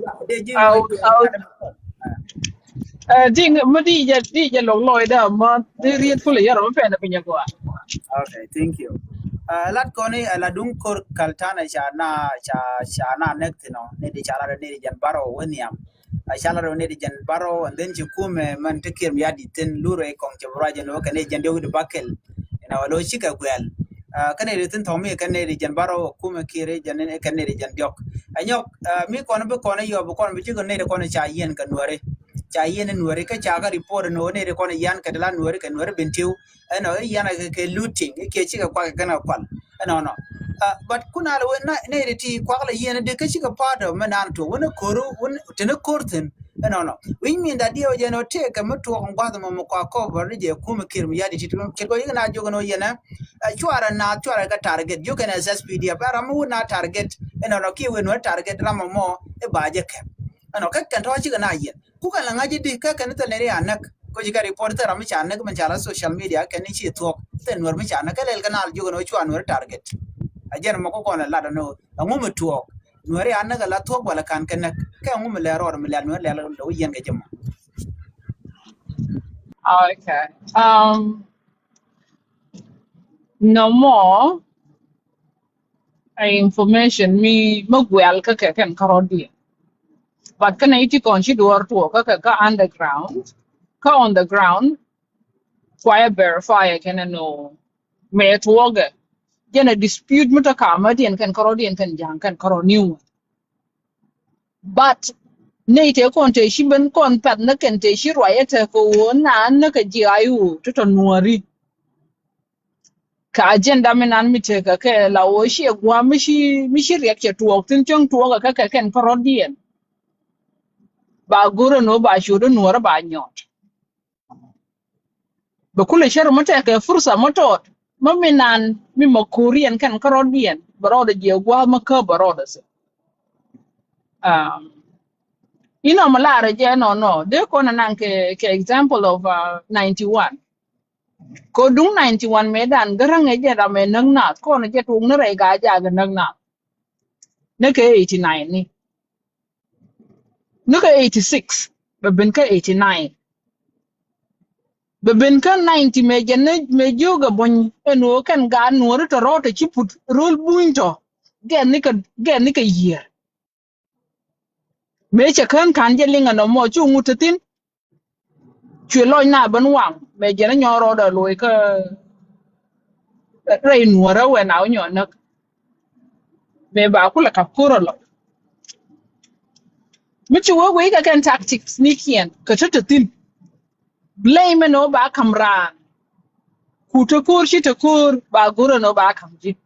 I'll, I'll, Ɛ diŋ mi di jɛ di jɛ lɔk lɔcdä mɔ di riet kulɛ yɛr mɔ pɛn piny agɔaa. Okay, thank you. Ɛ lat kɔni ɛ la duŋ kor kaltan ɛ ca na ca ca na nɛk thin ɔ ni di ca lat ni di jɛn barɔ wä nhiam. Ɛ ca lat ni di jɛn barɔ and then ci kumɛ mɛn ti kiɛr mi ya di thin lurɛ kɔŋ cɛ bi ruac jɛn wä kɛ ni jɛn di wä di bakel. Inɛ wä lo cikɛ guɛl. Kä nɛy ti thi̱n thɔ̱ŋ mi kɛ nɛy ti jɛn bärɔw ɛ kumɛ Kiir jɛn kɛ nɛy ti jɛn diɔ̱k. Ɛ nyɔk mi kɔn bi kɔn ɛ yɔp kɔn bi cikɛ nɛy ti kɔn ɛ ca yiɛn kɛ Nuääri. Ca yiɛn ɛ Nuääri kä ca kä report ni ɣöö nɛy ti kɔn ɛ yian kɛ ti la Nuääri kɛ Nuääri Bentiu. Ɛnɔ i̱ yian ɛ kɛ looting i̱ kiɛ cikɛ kuak ɛ kɛn ɛ kual. Ɛnɔnɔ. But kun a lɛ wee nɛy ti ti kuak lɛ yiɛn ɛ di kä cikɛ part of mi naan tuɔɔk wun ɛ ko̱r wun tin ɛ ko̱r thi̱n. Ɛnɔnɔ wi̱c min dat diɛw jɛn ɔ tëëkɛ mi tuɔɔk in gua̱th mɔ mi kua kɔp bä ri jɛ kum in Kiir mi yadi tit kɛ kɔ yik na jiök in ɔ yɛn ɛ cuarɛ na cuarɛ kɛ target jiök kɛn ɛ S S P D F ɛ ram mi wun na target. Ɛnɔnɔ kiɛ wen wun target ram mɔ mɔ i̱ ba jɛ kɛp. Ɛnɔ kɛ kɛn tɔ̱ cikɛ na yɛn ku kɛn la ŋa̱c i̱ di kɛ kɛn thil nɛri a näk. Ko ci kɛ report thil ram mi ca näk mi ca la social media kɛn i̱ ci thuɔk thil nuɔr mi ca näk kɛ lɛl kɛ na jiök in ɔ cua nuɔr target. A jɛn mɔ ku kɔn la lat ɛn ɔ ɛŋu mi tuɔɔk. Nuääri anäk ala thuɔ̱k wala ka̱n kɛ näk kɛ ŋu mi lɛ rɔɔd mi lɛl nuääri lɛl lɛ wä yɛn kɛ jɛ mɔ. Okay. Um, no more information mi mi guɛl kä kɛ kɛn kärɔ̱diɛn. But kɛn iti kɔn ci duɔɔr tuɔɔk kä kɛ kä underground kä on the ground. Kuayɛ verify kɛn ɛn ɔ mɛ tuɔɔkɛ jɛn ɛ dispute mi tɔ kamädiɛn kɛn kärɔ̱diɛn kɛn ja̱a̱ŋ kɛn kärɔ̱ niw. But nɛy tëë kɔn tëë ci ben kɔn pɛth ni kɛn tëë ci ruac ɛ tɛk kɛ ɣöö naan ni kɛ ji̱ ay ɣöö ti tɔ Nuääri. Kɛ agenda mi naan mi tëk kɛ kɛ la ɣöö ciɛ gua̱a̱ mi ci mi ci riɛk cɛ tuɔɔk thi̱n cäŋ tuɔɔkɛ kɛ kɛ kɛn kärɔ̱diɛn. Ba go̱rɛ ni ɣöö ba ciötdä Nuäärä ba nyɔt. Bɛ kulɛ cär mɔ tɛkɛ fursa mɔ tɔt mɔ mi nan mi mɔ ko̱riɛn kɛn kärɔ̱diɛn bɛ rɔɔdɛ jiɛ gua̱a̱th mɔ kä bɛ rɔɔdɛ thil. Inɔ mɔ laarɛ jɛ nɔnɔ dee kɔn anaŋ kɛ kɛ example of ninety one. Ko duŋ ninety one mëë dan gäräŋɛ jɛ ram ɛ näk nath kɔn jɛ tuɔk ni rɛy gaa jaak ɛ näk nath. Ni kɛ eighty nine ni ni kä eighty six bɛ ben kä eighty nine. Bɛ ben kä ninety mëë jɛ ni mëë jiök ɛ buɔ̱ny ɛn ɣöö kɛn gaat Nuääri tɔ rɔɔtɛ ci put ro̱l buny tɔ gɛn ni kɛ gɛn ni kɛ yiër. Mëë cɛ kään ka̱n jɛ liŋ ɛn ɔmɔ cu ŋut te thi̱n. Cuɛ lɔc na ben waŋ mëë jɛ ni nyɔɔr rɔɔdɛ lo̱c kä rɛy Nuäärä wɛn a wä nyɔɔr näk. Mëë ba kulɛ kap ko̱r ɛ lɔc mi ci wee wee kɛ kɛn tactics ni kiɛn kɛ tä te thi̱n. Blame ɛn ɣöö ba ka̱m raan ku te ko̱r ci te ko̱r ba go̱r ɛn ɣöö ba ka̱m ji̱.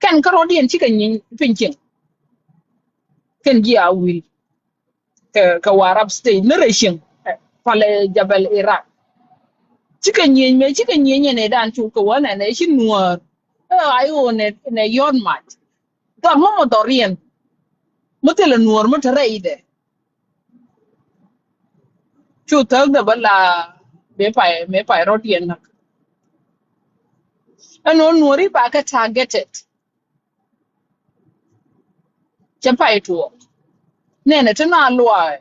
Kɛn kärɔ̱diɛn cikɛ nyieny piny cieŋ. Kɛn ji̱ a wi̱i̱ kɛ kɛ Warrap State ni rɛy cieŋ palɛ Jabal Iraq. Cikɛ nyieny mëë cikɛ nyieny ɛn ɛ dan cuk kɛ wä nɛn ɛ ci Nuäär ɛ ay ɣöö nɛ nɛ yɔ̱t mac. Dhɔr mɔ mɔ dhɔriɛn mi thilɛ Nuäär mi te rɛydɛ. Cu thäkdɛ bä la mëë pay mëë pay rɔ̱diɛn näk. Ɛn ɣöö Nuääri ba kɛ targeted. Cɛ pay tuɔɔk nɛnɛ ti na luaaɛ.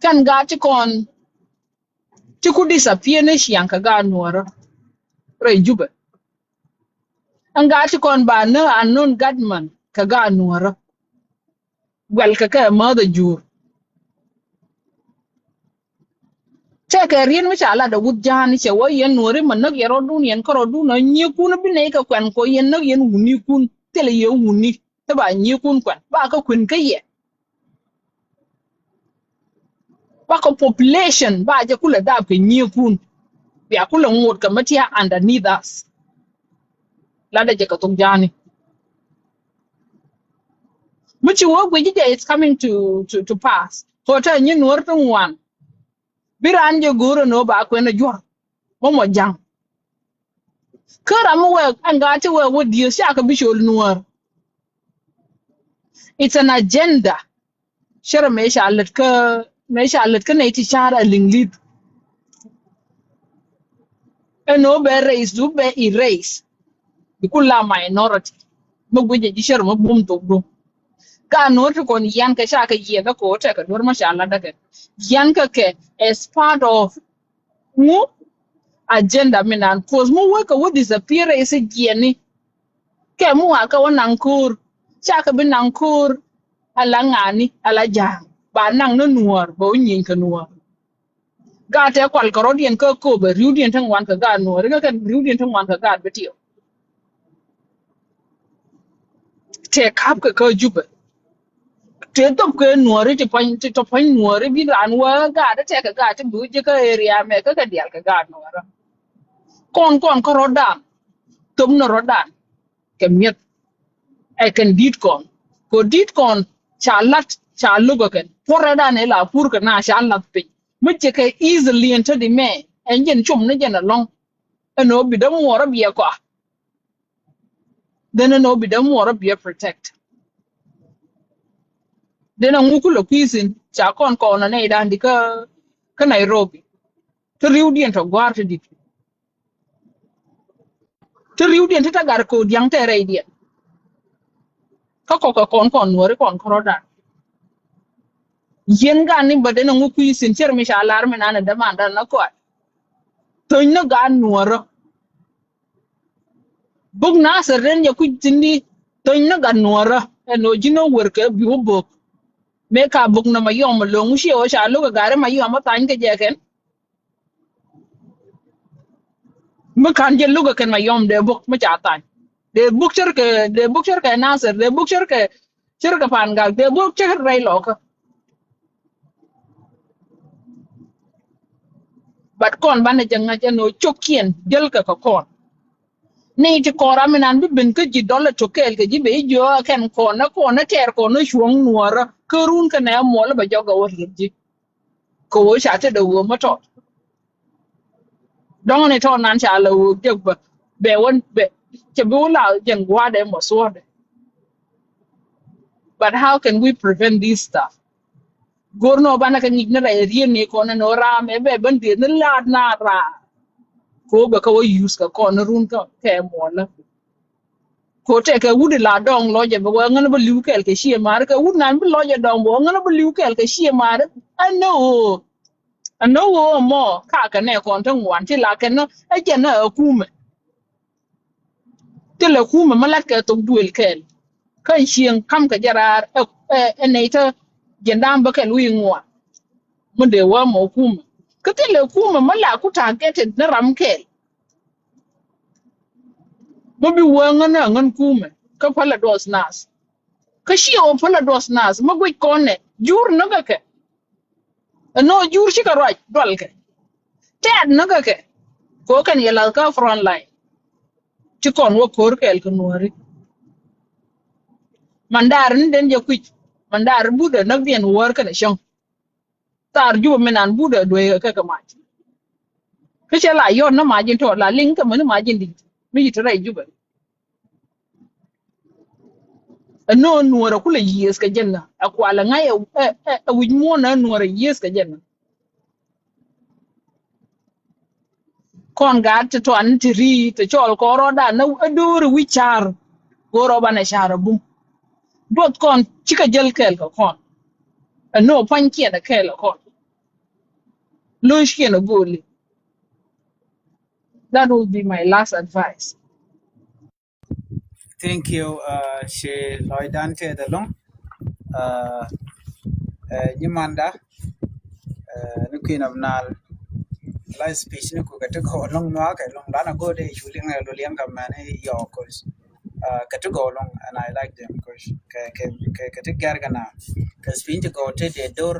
Kɛn gaat ti kɔn ti ku disappear ni ciaŋ kɛ gaat Nuäärä rɛy Jubɛ. Ɛn gaat ti kɔn ba ni unknown gunman kɛ gaat Nuäärä. Guɛl kɛ kɛ mäth a jur. Tɛkɛ riet mi ca lat a wut ja̱a̱n cɛ wä yɛn Nuääri mɛ näk yɛn rɔ̱dun yɛn kärɔ̱dun a nyiekun bi nɛy kɛ kuɛn kɔ yɛn näk yɛn wunikun thilɛ yɛ wuni. Thil ba nyiekun kuɛn ba kä kuɛn kä yɛ. Ba kä population ba jɛ kulɛ dap kɛ nyiekun. Bia kulɛ ŋot kɛ mɛ tia underneath us. Lat a jɛ kɛ thok ja̱a̱ni. Mi ci wä guic jɛ is coming to to to pass. Kɔ te nyi Nuäär ti ŋuan. Bi raan jɛ go̱o̱r ɛn ɣöö ba kuɛn ɛ juɔ̱r mɔ mɔ ja̱ŋ. Kä ram mi wɛɛk ɛn gaat ti wɛɛk wä dieth ca kɛ bi col Nuäär. It's an agenda. Cärɛ mëë ca lät kä mëë ca lät kä nɛy ti ca̱r a liŋ li̱th. Ɛn ɣöö bɛ race du bɛ erase. Bi kul la minority mi guic ɛ ji̱ cär mi bum thok du. Gaat Nuäär ti kɔn yian kɛ ca kɛ yiɛth ɛ kɛ ɣöö tɛkɛ duer mi ca lat däkɛ yian kɛ kɛ as part of ŋu agenda mi nan koth mi wek kɛ wä disappear ɛ i̱ thi̱ jiɛni. Kɛ mi wa kɛ wä naŋ ko̱o̱r ca kɛ bi naŋ ko̱o̱r ala ŋa̱a̱ni ala ja̱a̱ŋ ba naŋ ni Nuäär bɛ wä nyieny kɛ Nuäär. Gaat tɛ kual kɛ rɔ̱diɛn kä Akobo, riwdiɛn ti ŋuan kɛ gaat Nuɔ̱ɔ̱ri, kä kɛn riwdiɛn ti ŋuan kɛ gaat Bentiu. Tɛ ka̱p kɛ kä Jubɛ. Tɛ thop kɛ Nuɔ̱ɔ̱ri ti pua̱ny, ti tɔ pua̱ny Nuɔ̱ɔ̱ri, bi raan wä gaat tɛ kɛ gaat ti bi wä ji̱ kä area mɛ kä kɛ diaal kɛ gaat Nuɔ̱ɔ̱ri. Kɔn kɔn kä rɔ̱dan. Thop ni rɔ̱dan kɛ mi̱eth. Ɛ kɛn di̱t kɔn. Kɛ di̱t kɔn ca la̱t, ca lo̱k ɛ kɛn. Puɔ̱rɛ dan ila pur kɛ na ca la̱t piny. Mi cɛ kɛ easily ɛn te di mɛ. Ɛn jɛn cum ni jɛn ɛlɔ̱ŋ. Ɛn ɔ bi dämuɔɔr ɔ biɛ kɔa. Then ɛn ɔ bi dämuɔɔr ɔ biɛ protect. Then ɛŋu kulɛ kui̱thin ca kɔn kɔn ɛ nɛy dan di kä, kä Nairobi. Te riwdiɛn tɔ gua̱a̱r te dit. Te riwdiɛn te te gat ko̱o̱diaŋ te rɛydiɛn. Kä kɔkɛ kɔn kɔn Nuɔ̱ɔ̱ri kɔn kärɔ̱dan. Yien gan ni bä den aŋu kui̱ thi̱n cier mi ca lar mi nan ɛ dämandan na kɔat. Thöny ni gat Nuɔ̱ɔ̱rä. Buk Nasir den jɛ kui̱ thi̱n di thöny ni gat Nuɔ̱ɔ̱rä. Ɛn ɔ ji̱n ɔ wër kɛ bi wä bök. Mëë ka buk nɔmɔ yɔm ɛ lo̱ŋ wu ciɛ wä ca lo̱k ɛ gari ma yɔm ɛ thany kɛ jɛ kɛn. Mi ka̱n jɛ lo̱k ɛ kɛn ma yɔm dee buk mi ca thany. Dee buk cärkɛ, dee buk cärkɛ Nasir, dee buk cärkɛ, cärkɛ Pangak, dee buk cärkɛ rɛy lɔkä. But kɔn banɛ jɛ ŋa̱c ɛn ɣöö cokkiɛn jälkɛ kɛ kɔn. Ni ti kɔn ram inan bi ben kä ji̱ dɔl ɛ tok kɛɛl kɛ ji̱ ben ji̱ jiök ɛ kɛn kɔn ɛ kɔn ɛ tɛɛr kɔn ɛ cuɔ̱ŋ Nuɔ̱ɔ̱rä kä run kɛnɛ muɔl ɛ bɛ jɔk ɛ wä riet ji̱. Kɛ ɣöö ca tetdɛ ɣöö mä tɔt. Dɔ̱ŋ ni tɔt nan ca lɛ ɣöö jek bä bɛ wä bɛ cɛ bi wä la jɛn gua̱a̱dɛ mɔ thuɔ̱ɔ̱dɛ. But how can we prevent this stuff? Go̱r ni ɣöö banɛ kɛ ŋi̱c ni rɛy riet ni kɔn ɛn ɣöö ram ɛ bɛ ben dieth ni laat na raa. Kɛ ɣöö bɛ kɛ wä use kɛ kɔn ni run kä kɛ muɔlä. Ko tɛkɛ wut ila dɔŋ lɔcɛ bɛ wee ŋän bä li̱w kɛɛl kɛ ciɛ maari kɛ wut nan bi lɔcɛ dɔŋ bɛ wee ŋän bä li̱w kɛɛl kɛ ciɛ maari. Ɛn ni ɣöö ɛn ni ɣöö mɔ kakɛ nɛ kɔn te ŋuan ti la kɛn ni ɛ jɛn ni ɛ kumɛ. Ti lɛ kumɛ mi lat kɛ thok duël kɛɛl kä cieŋ kam kɛ jɛ raar ɛ ɛ nɛy tä jɛn da̱a̱m bä kɛl wi̱i̱ ŋuan. Mi dee wee mɔ kumɛ kä ti lɛ kumɛ mi la ku ta̱a̱ gɛtɛt ni ram kɛɛl. Mi bi wee ŋän ɛ ŋän kumɛ kä pälɛ duɔth naath. Kä ciɛ wä pälɛ duɔth naath mi guic kɔn nɛ jur näk ɛ kɛ. Ɛn nɔ jur cikɛ ruac dual kɛ tɛɛt näk ɛ kɛ. Kɛ wä kɛn yɛ lath kä front line. Ci kɔn wä ko̱r kɛɛl kɛ Nuɔ̱ɔ̱ri. Mandar ni den jɛ kui̱c mandar budɛ näk diɛn wäär kɛnɛ cäŋ. Thar Jubɛ mi nan budɛ duee kɛ kɛ mac. Kä cɛ la yɔt ni mac in tɔ la liŋ kɛ mäni mac in di̱t mi ci te rɛy Jubɛ. Ɛ no̱o̱ŋ Nuɔ̱ɔ̱rä kulɛ yiëëth kɛ jɛn ɛ kualɛ ŋa̱c ɛ ɛ ɛ wi̱c muɔ̱ɔ̱n ɛ Nuɔ̱ɔ̱rä yiëëth kɛ jɛn ɛ. Kɔn gaat ti tuan ti ri ti cɔl kɔn rɔɔdan ni ɛ do̱ri wi̱c ca̱r. Go̱o̱r rɔ banɛ ca̱r ɛ bum. Duɔth kɔn cikɛ jäl kɛɛl kɛ kɔn. Ɛ no̱o̱ŋ pua̱nykiɛn ɛ kɛɛl kɛ kɔn. Lo̱ckiɛn ɛ go̱o̱li. That will be my last advice. Thank you. Ci lɔcdan tɛth ɛlɔ̱ŋ. Nyi manda ni Queen of Nile. La speech ni ku kɛ ti gɔw ɛlɔ̱ŋ nuak ɛlɔ̱ŋ lan a go̱o̱dɛ cu liŋ ɛ lu liɛŋ kɛ mɛn yɔɔk koc. Kɛ ti gɔw ɛlɔ̱ŋ and I like them koc kɛ kɛ kɛ ti gɛr kɛ na kɛ speech ti gɔw ti dee dor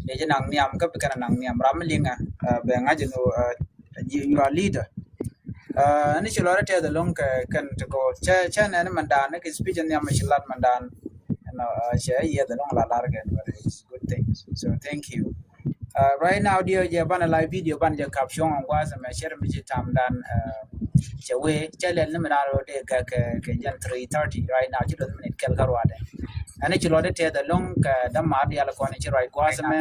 dee jɛ naŋ nhiam kä bi kɛn a naŋ nhiam ram mi liŋ ɛ bɛ ŋa̱c ɛn ɣöö you are leader. Ɛn ci lɔri tɛth ɛlɔ̱ŋ kɛ kɛn ti gɔw cɛ cɛ nɛn mandan ni kɛ speech ɛn nhiam ci lat mandan. Ɛnɔ cɛ yieth ɛlɔ̱ŋ la lar kɛ. Good things. So thank you. Right now diɛ jɛ banɛ live video banɛ jɛ kap cuɔ̱ŋ ɔn gua̱a̱th ɛmɛ cɛ ri mi ci tamdan. Cɛ wee cɛ lɛl ni mi dan rɔ dee kɛ kɛ jɛn three thirty right now ci luth minit kɛl kä ruadɛ. Ɛn ci lɔri tɛth ɛlɔ̱ŋ kɛ dämaar dial kɔn ci ruac gua̱a̱th ɛmɛ.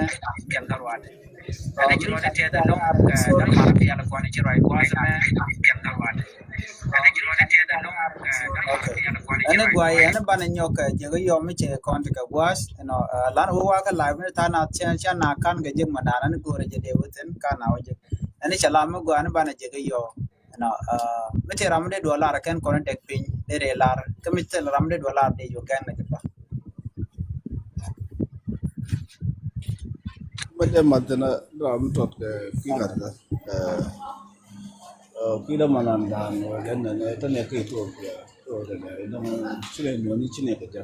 Ɛn ci lɔri tɛth ɛlɔ̱ŋ kɛ dämaar dial kɔn ci ruac gua̱a̱th ɛmɛ. Okay. Ɛn guay ɛn banɛ nyɔk kɛ jɛ kɛ yɔm mi cɛ kɔn ti kɛ gua̱a̱th. Ɛnɔ lan wä wa kɛ live ni than a cɛ cɛ na kan kɛ jek ma dan ɛn go̱o̱rɛ jɛ dee within kan a wä jek. Ɛn cɛ la mi guay ɛn banɛ jɛ kɛ yɔm. Ɛnɔ mi ti ram mi dee duɔlar kɛn kɔn dek piny dee dee lar kä mi ti ram mi dee duɔlar dee yɔ kɛn na jɛ pa. Mɛ jɛ math thin a dɔam tɔt kɛ kui̱ gat kä. Kui̱ dä manan dan wä jɛ nɛ nɛ tɛ nɛ kɛ Ethiopia. Tɔ dɛ nɛ dɔŋ ci nɛ nyuɔni ci nɛ kɛ jɛ.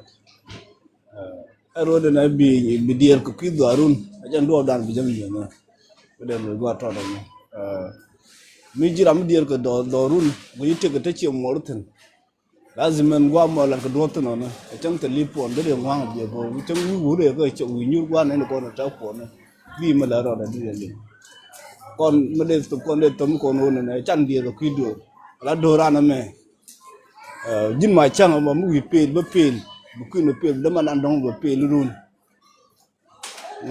Ɛ ruɔdɛ nɛ bi bi diɛɛr kɛ kui̱ dhuarun a jɛn duɔɔp dan bi jɛ mi nyuɔni. Bi dɛ luɔc gua tɔt dɛ nɛ mi ji̱ ram mi diɛɛr kɛ dhɔrun gui̱ tekɛ te ciɛ muɔr thin. Lazim ɛn guam mɔ lan kɛ duɔth thin ɔnɔ ɛ cäŋ thil i̱ puɔn dee dee ŋuaŋ biɛ bä cäŋ wi̱i̱ wur ɛ kä cɛ wi̱i̱ nyur gua̱n ɛn kɔn ɛ tɛk puɔn ɛ bi mɛ la rɔɔd ɛ di ɛ liŋ. Kɔn mɛ dee thop kɔn dee thop mi kɔn wun ɛn ɛ can diɛ kɛ kui̱ do̱r ala do̱r an ɛmɛ. Ji̱n ma cäŋ ɛmɔ mi wi̱i̱ pel bä pel bi kui̱n bä pel dee ma nan dɔ̱ŋ bä pel run.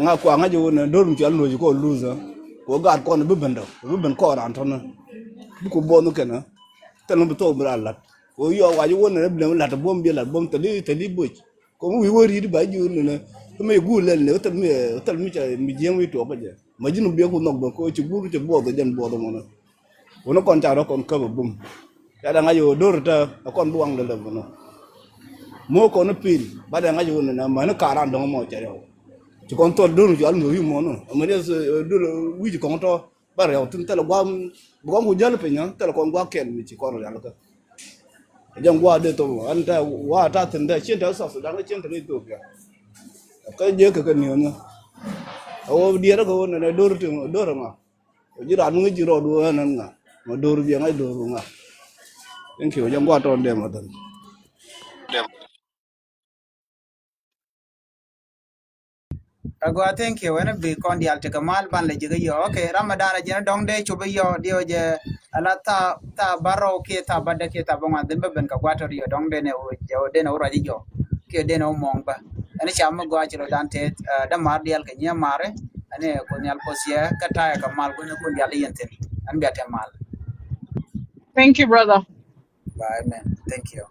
Ŋa kua ŋa̱c wun ɛ do̱r mi cual luɔ̱c kɔ luth ɛ kɔ gaat kɔn bi ben dɔ bi ben kɔ ran tɔn ɛ bi ku buɔth kɛn ɛ thil mi bi thok bi ran lat kɔ yɔ wac wun ɛ bi lem lat buɔm bi lat buɔm thil thil i̱ buc kɔ mi wi̱i̱ wä ri̱t ba ji̱ wun ɛ mi guul lɛl ni thil mi thil mi ca mi jiɛŋ wi̱i̱ tuɔk kɛ jɛ ma ji̱n bi ku nhɔk bä kɔ ci guul ci buɔth kɛ jɛn buɔth ɛ mɔnɛ. Wun kɔn ca rɔ kɔn käp a bum. Ca dɛ ŋa̱c ɣöö do̱r tä a kɔn bi waŋ lɛ lɛ bun ɔ. Mo̱o̱ kɔn pil ba dɛ ŋa̱c ɣöö nɛ mäni ka̱r an dɔ̱ŋ mɔ cɛ rɛw. Ci kɔn thɔl do̱r cu al mi wi̱i̱ mɔn ɔ. Mɛ dee do̱r wi̱i̱ ci kɔn tɔ ba rɛw thin thɛlɛ gua̱a̱m bi kɔn ku jäl piny ɔ thɛlɛ kɔn gua̱a̱k kɛl mi ci kɔn rial kä. Jɛn gua̱a̱k dee thom ɔ an tɛ wa̱a̱ ta̱a̱ thin tɛ cien tɛ South Sudan kä cien tɛ ni Ethiopia. Kä jek kɛ kɛ ni̱eŋ ɔ. A ɣöö diɛɛr kä ɣöö nɛ do̱r ti do̱r ŋa. Ji̱ ran mi ŋäc ji̱ rɔɔdu ɣän ɣän ŋa ma do̱r biɛ ŋa̱c do̱r ŋa. Thank you. Jɛ ŋuat tɔn dee ma thän. Agua, thank you. Wɛn bi kɔn dial tekɛ mal ban lɛ jikä yɔ. Okay, Ramadan a jɛn dɔŋ dee cop yɔ diɔ jɛ ala tha tha barɔw kiɛ tha badɛ kiɛ tha baŋuan dhin bä ben kɛ guat tɔ diɔ dɔŋ dee nɛ wä jɛ wä dee nɛ wä ruac jɔ kiɛ dee nɛ wä mɔŋ bä. Ɛn ca mi gɔaa ci rɔ dan teth dɛ mar dial kɛ nyiɛ mari. Ɛn kun dial pos yɛ kä tayɛ kɛ mal kun kun dial yɛn thin. Ɛn bia te mal. Thank you, brother. Bye, man. Thank you.